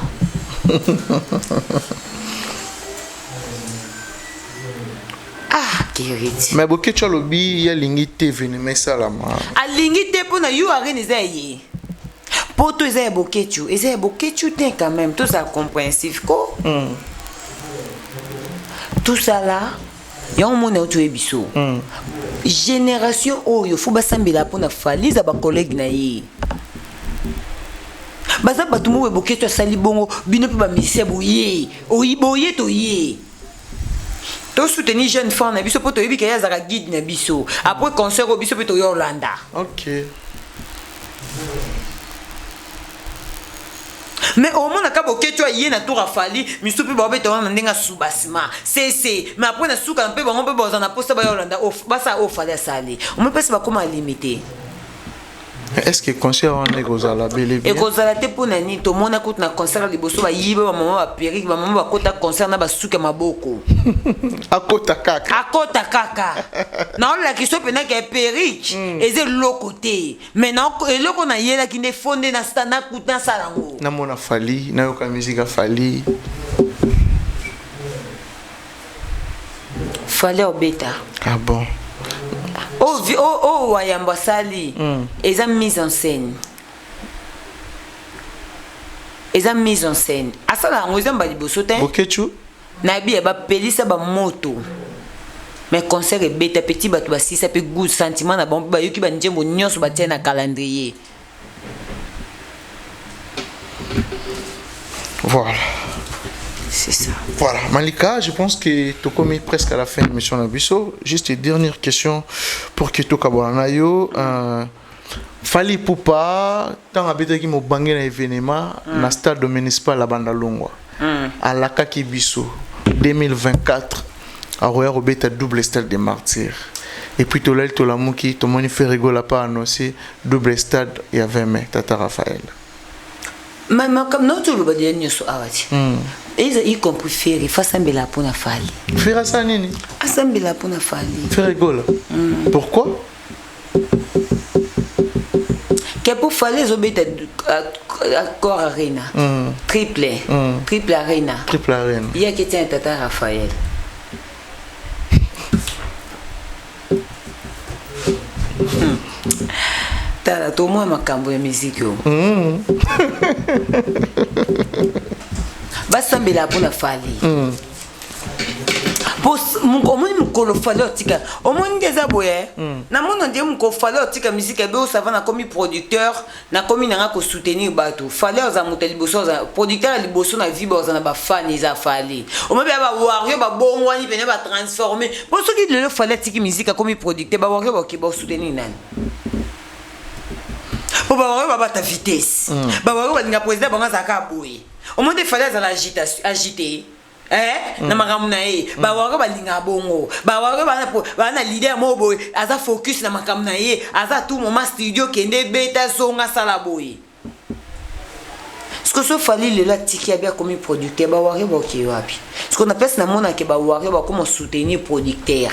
ah keriti mais Boketshu alobi ye alingi te événement esalama alingi te mpo na yo arene eza ya ye poto eza ya Boketshu eza ya Boketshu te quand même tozala compréhensif ko mm. tosala yango mona yo toyebi biso mm. génération oyo fo basambela mpona Fally eza bacollègue na ye baza bato moko Boketshu asali bongo bino mpe bamusicien boye boye toye. To soutenir jeune frère na biso po toyebi ke ye azalaka guide na biso. Après concert oyo biso pe toya olanda. Ok. Mais omonaka boketshu aye na tour ya Fally, misusu pe baobeta wana na ndenge ya soubassement. Sese, mais après na suka pe bango pe bazala na posa baya olanda oyo basala oyo Fally asali. Omoni place bakoma limite. Est ce que concert wana ekozala bel et bien? Ekozala te pona nini? Tomona kutu na concert ya liboso bayiba ba mama ba perruque, ba mama bakota concert na ba suki ya maboko. Akota kaka. Akota kaka. Naolakisa yo pena ke perruque mm. eza eloko te. Mais na eloko nayelaki nde fo nde nasala yango. Namona Fally, nayoka musique ya Fally. Fally obeta. Ah bon. Oh, oh, oh wayambo asali mm. eza mise en scène eza mise en scène asala yango eza mba liboso te Boketshu nayebi ya bapelisa bamoto mais concert ebeta petit bato basisa mpe goût sentiment na bango mpe bayoki banzembo nyonso batia na calendrier Voilà. C'est ça. Voilà. Malika, je pense que tu presque à la fin de l'émission Nabiso. Juste une dernière question pour que tu yo. Euh, Fally Ipupa, tant abetaki mobange na événement mm. na stade municipal ya Bandalungwa. Mm. Alakaki biso 2024 akoya kobeta double stade des martyrs. Et puis tolali tolamuki tomoni Ferre Gola pas annoncé double stade ya 20 mai tata Raphaël. Ma makambo na toloba deja nyonso awa ti hmm. eza y compris Ferre fa asambela mpo na Fally. Ferre asala nini? Asambela mpo na Fally. Ferre Gola. Hmm. Pourquoi? Ke mpo Fally ezobeta Accor Arena. Mm. Triple. Mm. Triple Arena. Triple Arena. Ye aketia na tata Raphaël. Tala tomona makambo ya miziki oyo mm. basambela mpo na Fally mm. po omoni mokolo Fally otika omoni nde eza boye mm. namoni nde mokolo Fally otika miziki abe osava nakomi producteur nakomi nanga kosoutenir bato Fally oza moto ya liboso oza producteur ya liboso na vie baoza na bafani eza Fally omoni ya bawario babongwani pene batransforme mpo soki lelo Fally atiki miziki akomi producteur bawario baoke basoutenir nani mpo bawario babata vitesse mm. bawario balinga président bango azalaka boye omoni te Fally azala agité Eh, mm. na makambo na ye mm. bawaro balingaka bongo bawaro baa na leader moko boye aza focus na makambo na ye aza tout moment studio kende beta zonga sala boye siko so Fally lelo atiki abi akomi producteur bawario bakokee wapi siko na place namonake bawario bakoma soutenir producteur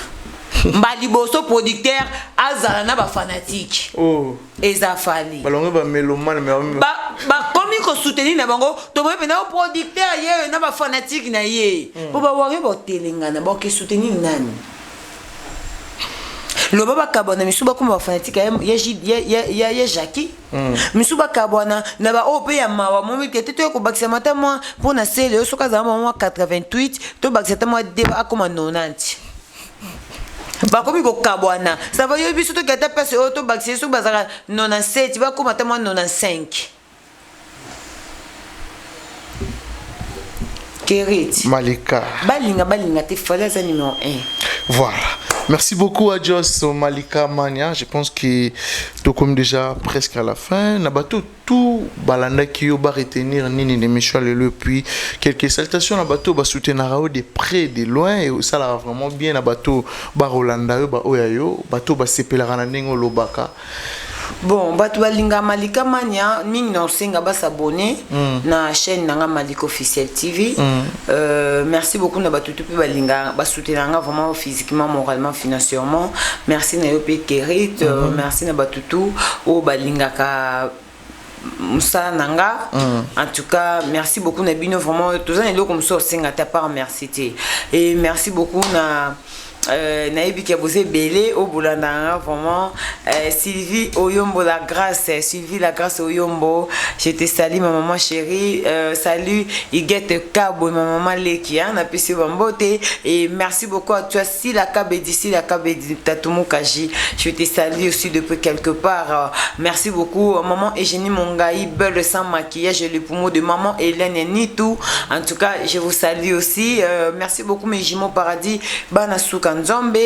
mba liboso producteur azala na bafanatike oh. eza Fally balongo ba mélomane mais ba bakomi ko soutenir na bango toboyi pena o producteur ye na ba fanatique na ye mm. po ba wario ba telengana ba ke soutenir nani loba bakabwana misu bakoma ba fanatique ya ya ya ya, ya Jackie mm. misu bakabwana na ba oyo mpe ya mawa momi te toya kobakisa mata mwa mpo na sele yo soki azala mwa 88 tobakisa ata mwa de akoma 90 bakomi kokabwana ça va yo biso toki ata place oyo tobakisa ye soki bazalaka 97 bakoma ata mwa 95 Kerit. Malika. Balinga balinga te Fally aza numéro 1. Voilà. Merci beaucoup à Jos Malika Mania. Je pense que tout comme déjà presque à la fin. Nabato tout balandaki yo ba retenir nini na émission ya lelo et puis quelques salutations na bato ba soutenaka yo de près de loin et osalaka vraiment bien na bato barolanda yo baoyo ya yo bato basepelaka na ndenge olobaka bon bato balingaka malika mania mingi na osenga basabone mm. na chaîne na nga malika officiel tv mm. euh, merci beaucoup na bato tu mpe balingaka basoutenaka nga vraiment physiquement moralement financièrement merci na yo mpe kerit mm -hmm. merci na bato tu oyo balingaka mosala na nga mm. en tout cas merci beaucoup na bino vraiment toza na eloko mosusu osenga te part merci te et merci beaucoup na. Euh, nayebi ke boza ebele oyo bolandaka nga vraiment euh, sylvie oyombo la grâce sylvie la grâce oyombo je te salue ma maman chérie euh, salut igete kabwe ma maman leki hein, napesi yo bambote et merci beaucoup à toi sila kabedi sila kabedi tatumukaji je te salue aussi depuis quelque part euh, merci beaucoup maman Eugénie Mongaï belle sans maquillage le poumon de maman Hélène Nitou en tout cas je vous salue aussi euh, merci beaucoup mes jumeaux paradis bana suka nzambe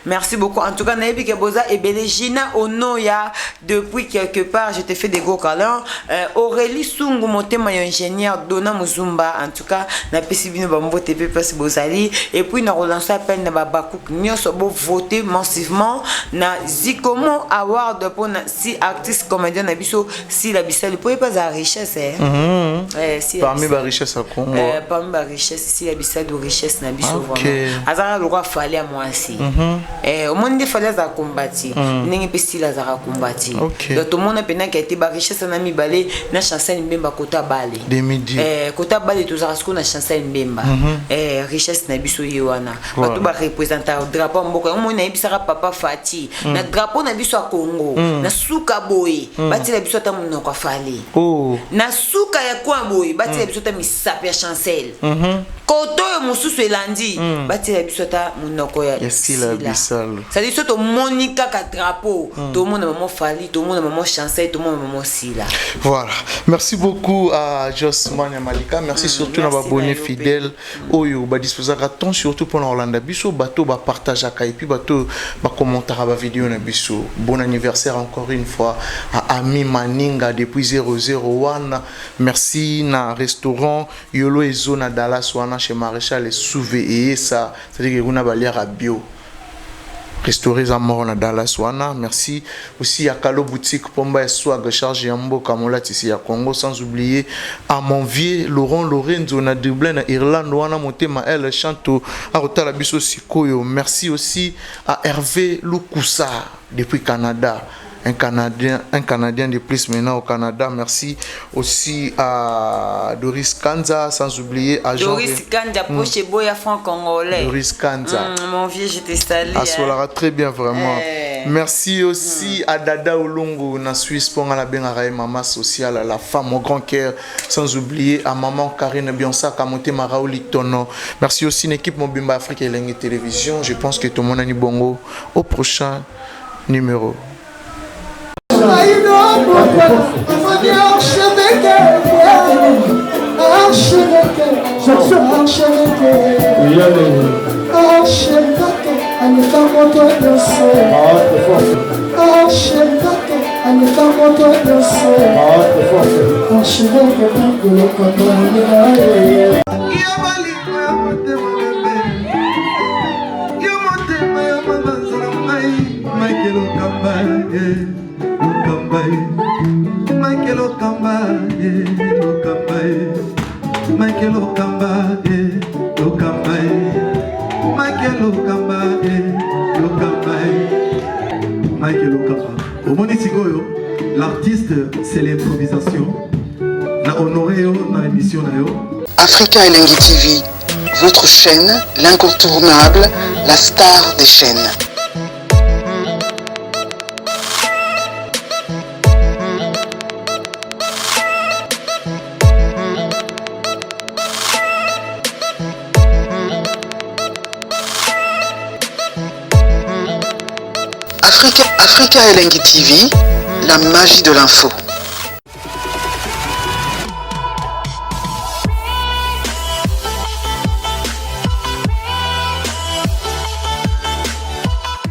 merci beaucoup en tout cas nayebi ke boza ebele Gina Onoya depuis quelque part je te fais des gros câlins euh, Aurélie Sungu motema ya ingénieur Donna Muzumba en tout cas napesi bino ba mbote pe place bozali et puis na relancer appel na ba bakouk nyonso bo voter massivement na Zikomo Award pour na si artiste comédien na biso Sila Bisalu po ye pe azala richesse eh. Mm -hmm. eh, Sila parmi ba richesse ya Congo. Eh, parmi ba richesse Sila Bisalu richesse na biso okay. vraiment. Azala lokola Fally ya mwasi. Mm -hmm. Eh, omoni nde Fally azala kombati. Mm. Ndenge pe Sila azala kombati. Okay. Donc tomona pena ke te ba richesse na mibale na Chancel Mbemba kota bale. Demi-dieu. Eh, kota bale tozala siko na Chancel Mbemba. Mm -hmm. Eh, richesse na biso ye wana. Bato ba représenter drapeau mboka. Omoni nayebisaka papa Fati. mm. na drapeau na biso ya Congo mm. na suka boye mm. batiela biso ata monoko ya Fally oh. na suka ya coin boye batiela mm. biso ata misapi ya Chancel mm -hmm. koto oyo mosusu elandi mm. batiela biso ata monoko ya Sila Bisalu c'est-à-dire so tomoni kaka drapeau mm. tomona maman Fally tomona maman Chancel tomona maman Sila. Voilà, merci beaucoup à Jos Mania Malika, merci mm, surtout na babonné fidèle oyo ba disposaka temps surtout pona kolanda biso bato ba partageaka et puis bato ba commentaka ba vidéo na biso. Bon anniversaire encore une fois à Ami Maninga depuis 001. Merci na restaurant Yolo Ezo na Dallas wana chez Maréchal et Souve et ça, c'est-à-dire que kuna baliaka bio. Restauré eza moko na Dallas wana. Merci aussi à Kalo Boutique Pomba ya Swag charge ya mboka molatisi ya Congo sans oublier à mon vieux Laurent Lorenzo na Dublin na Irlande wana motema El Chanto akotala biso sikoyo. Merci aussi à Hervé Lukusa depuis Canada. Un Canadien de plus maintenant au Canada. Merci aussi à Doris Kanza, sans oublier à Jean. Doris Kanza, poche boya franc congolais. Doris Kanza. Mon vieux, je te salue. Asolara très bien vraiment. Eh. Merci aussi à Dada Olungu na Suisse pour la bengara maman sociale, la femme au grand cœur, sans oublier à maman Karine Bionsa Kamote Maraoli Tono. Merci aussi une équipe Mobimba Afrique et Elengi Télévision. Je pense que tout le monde a bongo au prochain numéro. Yo motema ya mabanza na ngai Michael Okamba eh, Okamba eh. Michael Okamba eh, Okamba eh. Michael Okamba eh, Okamba eh. Michael Okamba eh, Okamba eh. Michael Okamba omoni sikoyo l'artiste c'est l'improvisation na honoré yo na émission na yo Africa Elengi TV, votre chaîne, l'incontournable, la star des chaînes. Africa, Africa Elengi TV, la magie de l'info.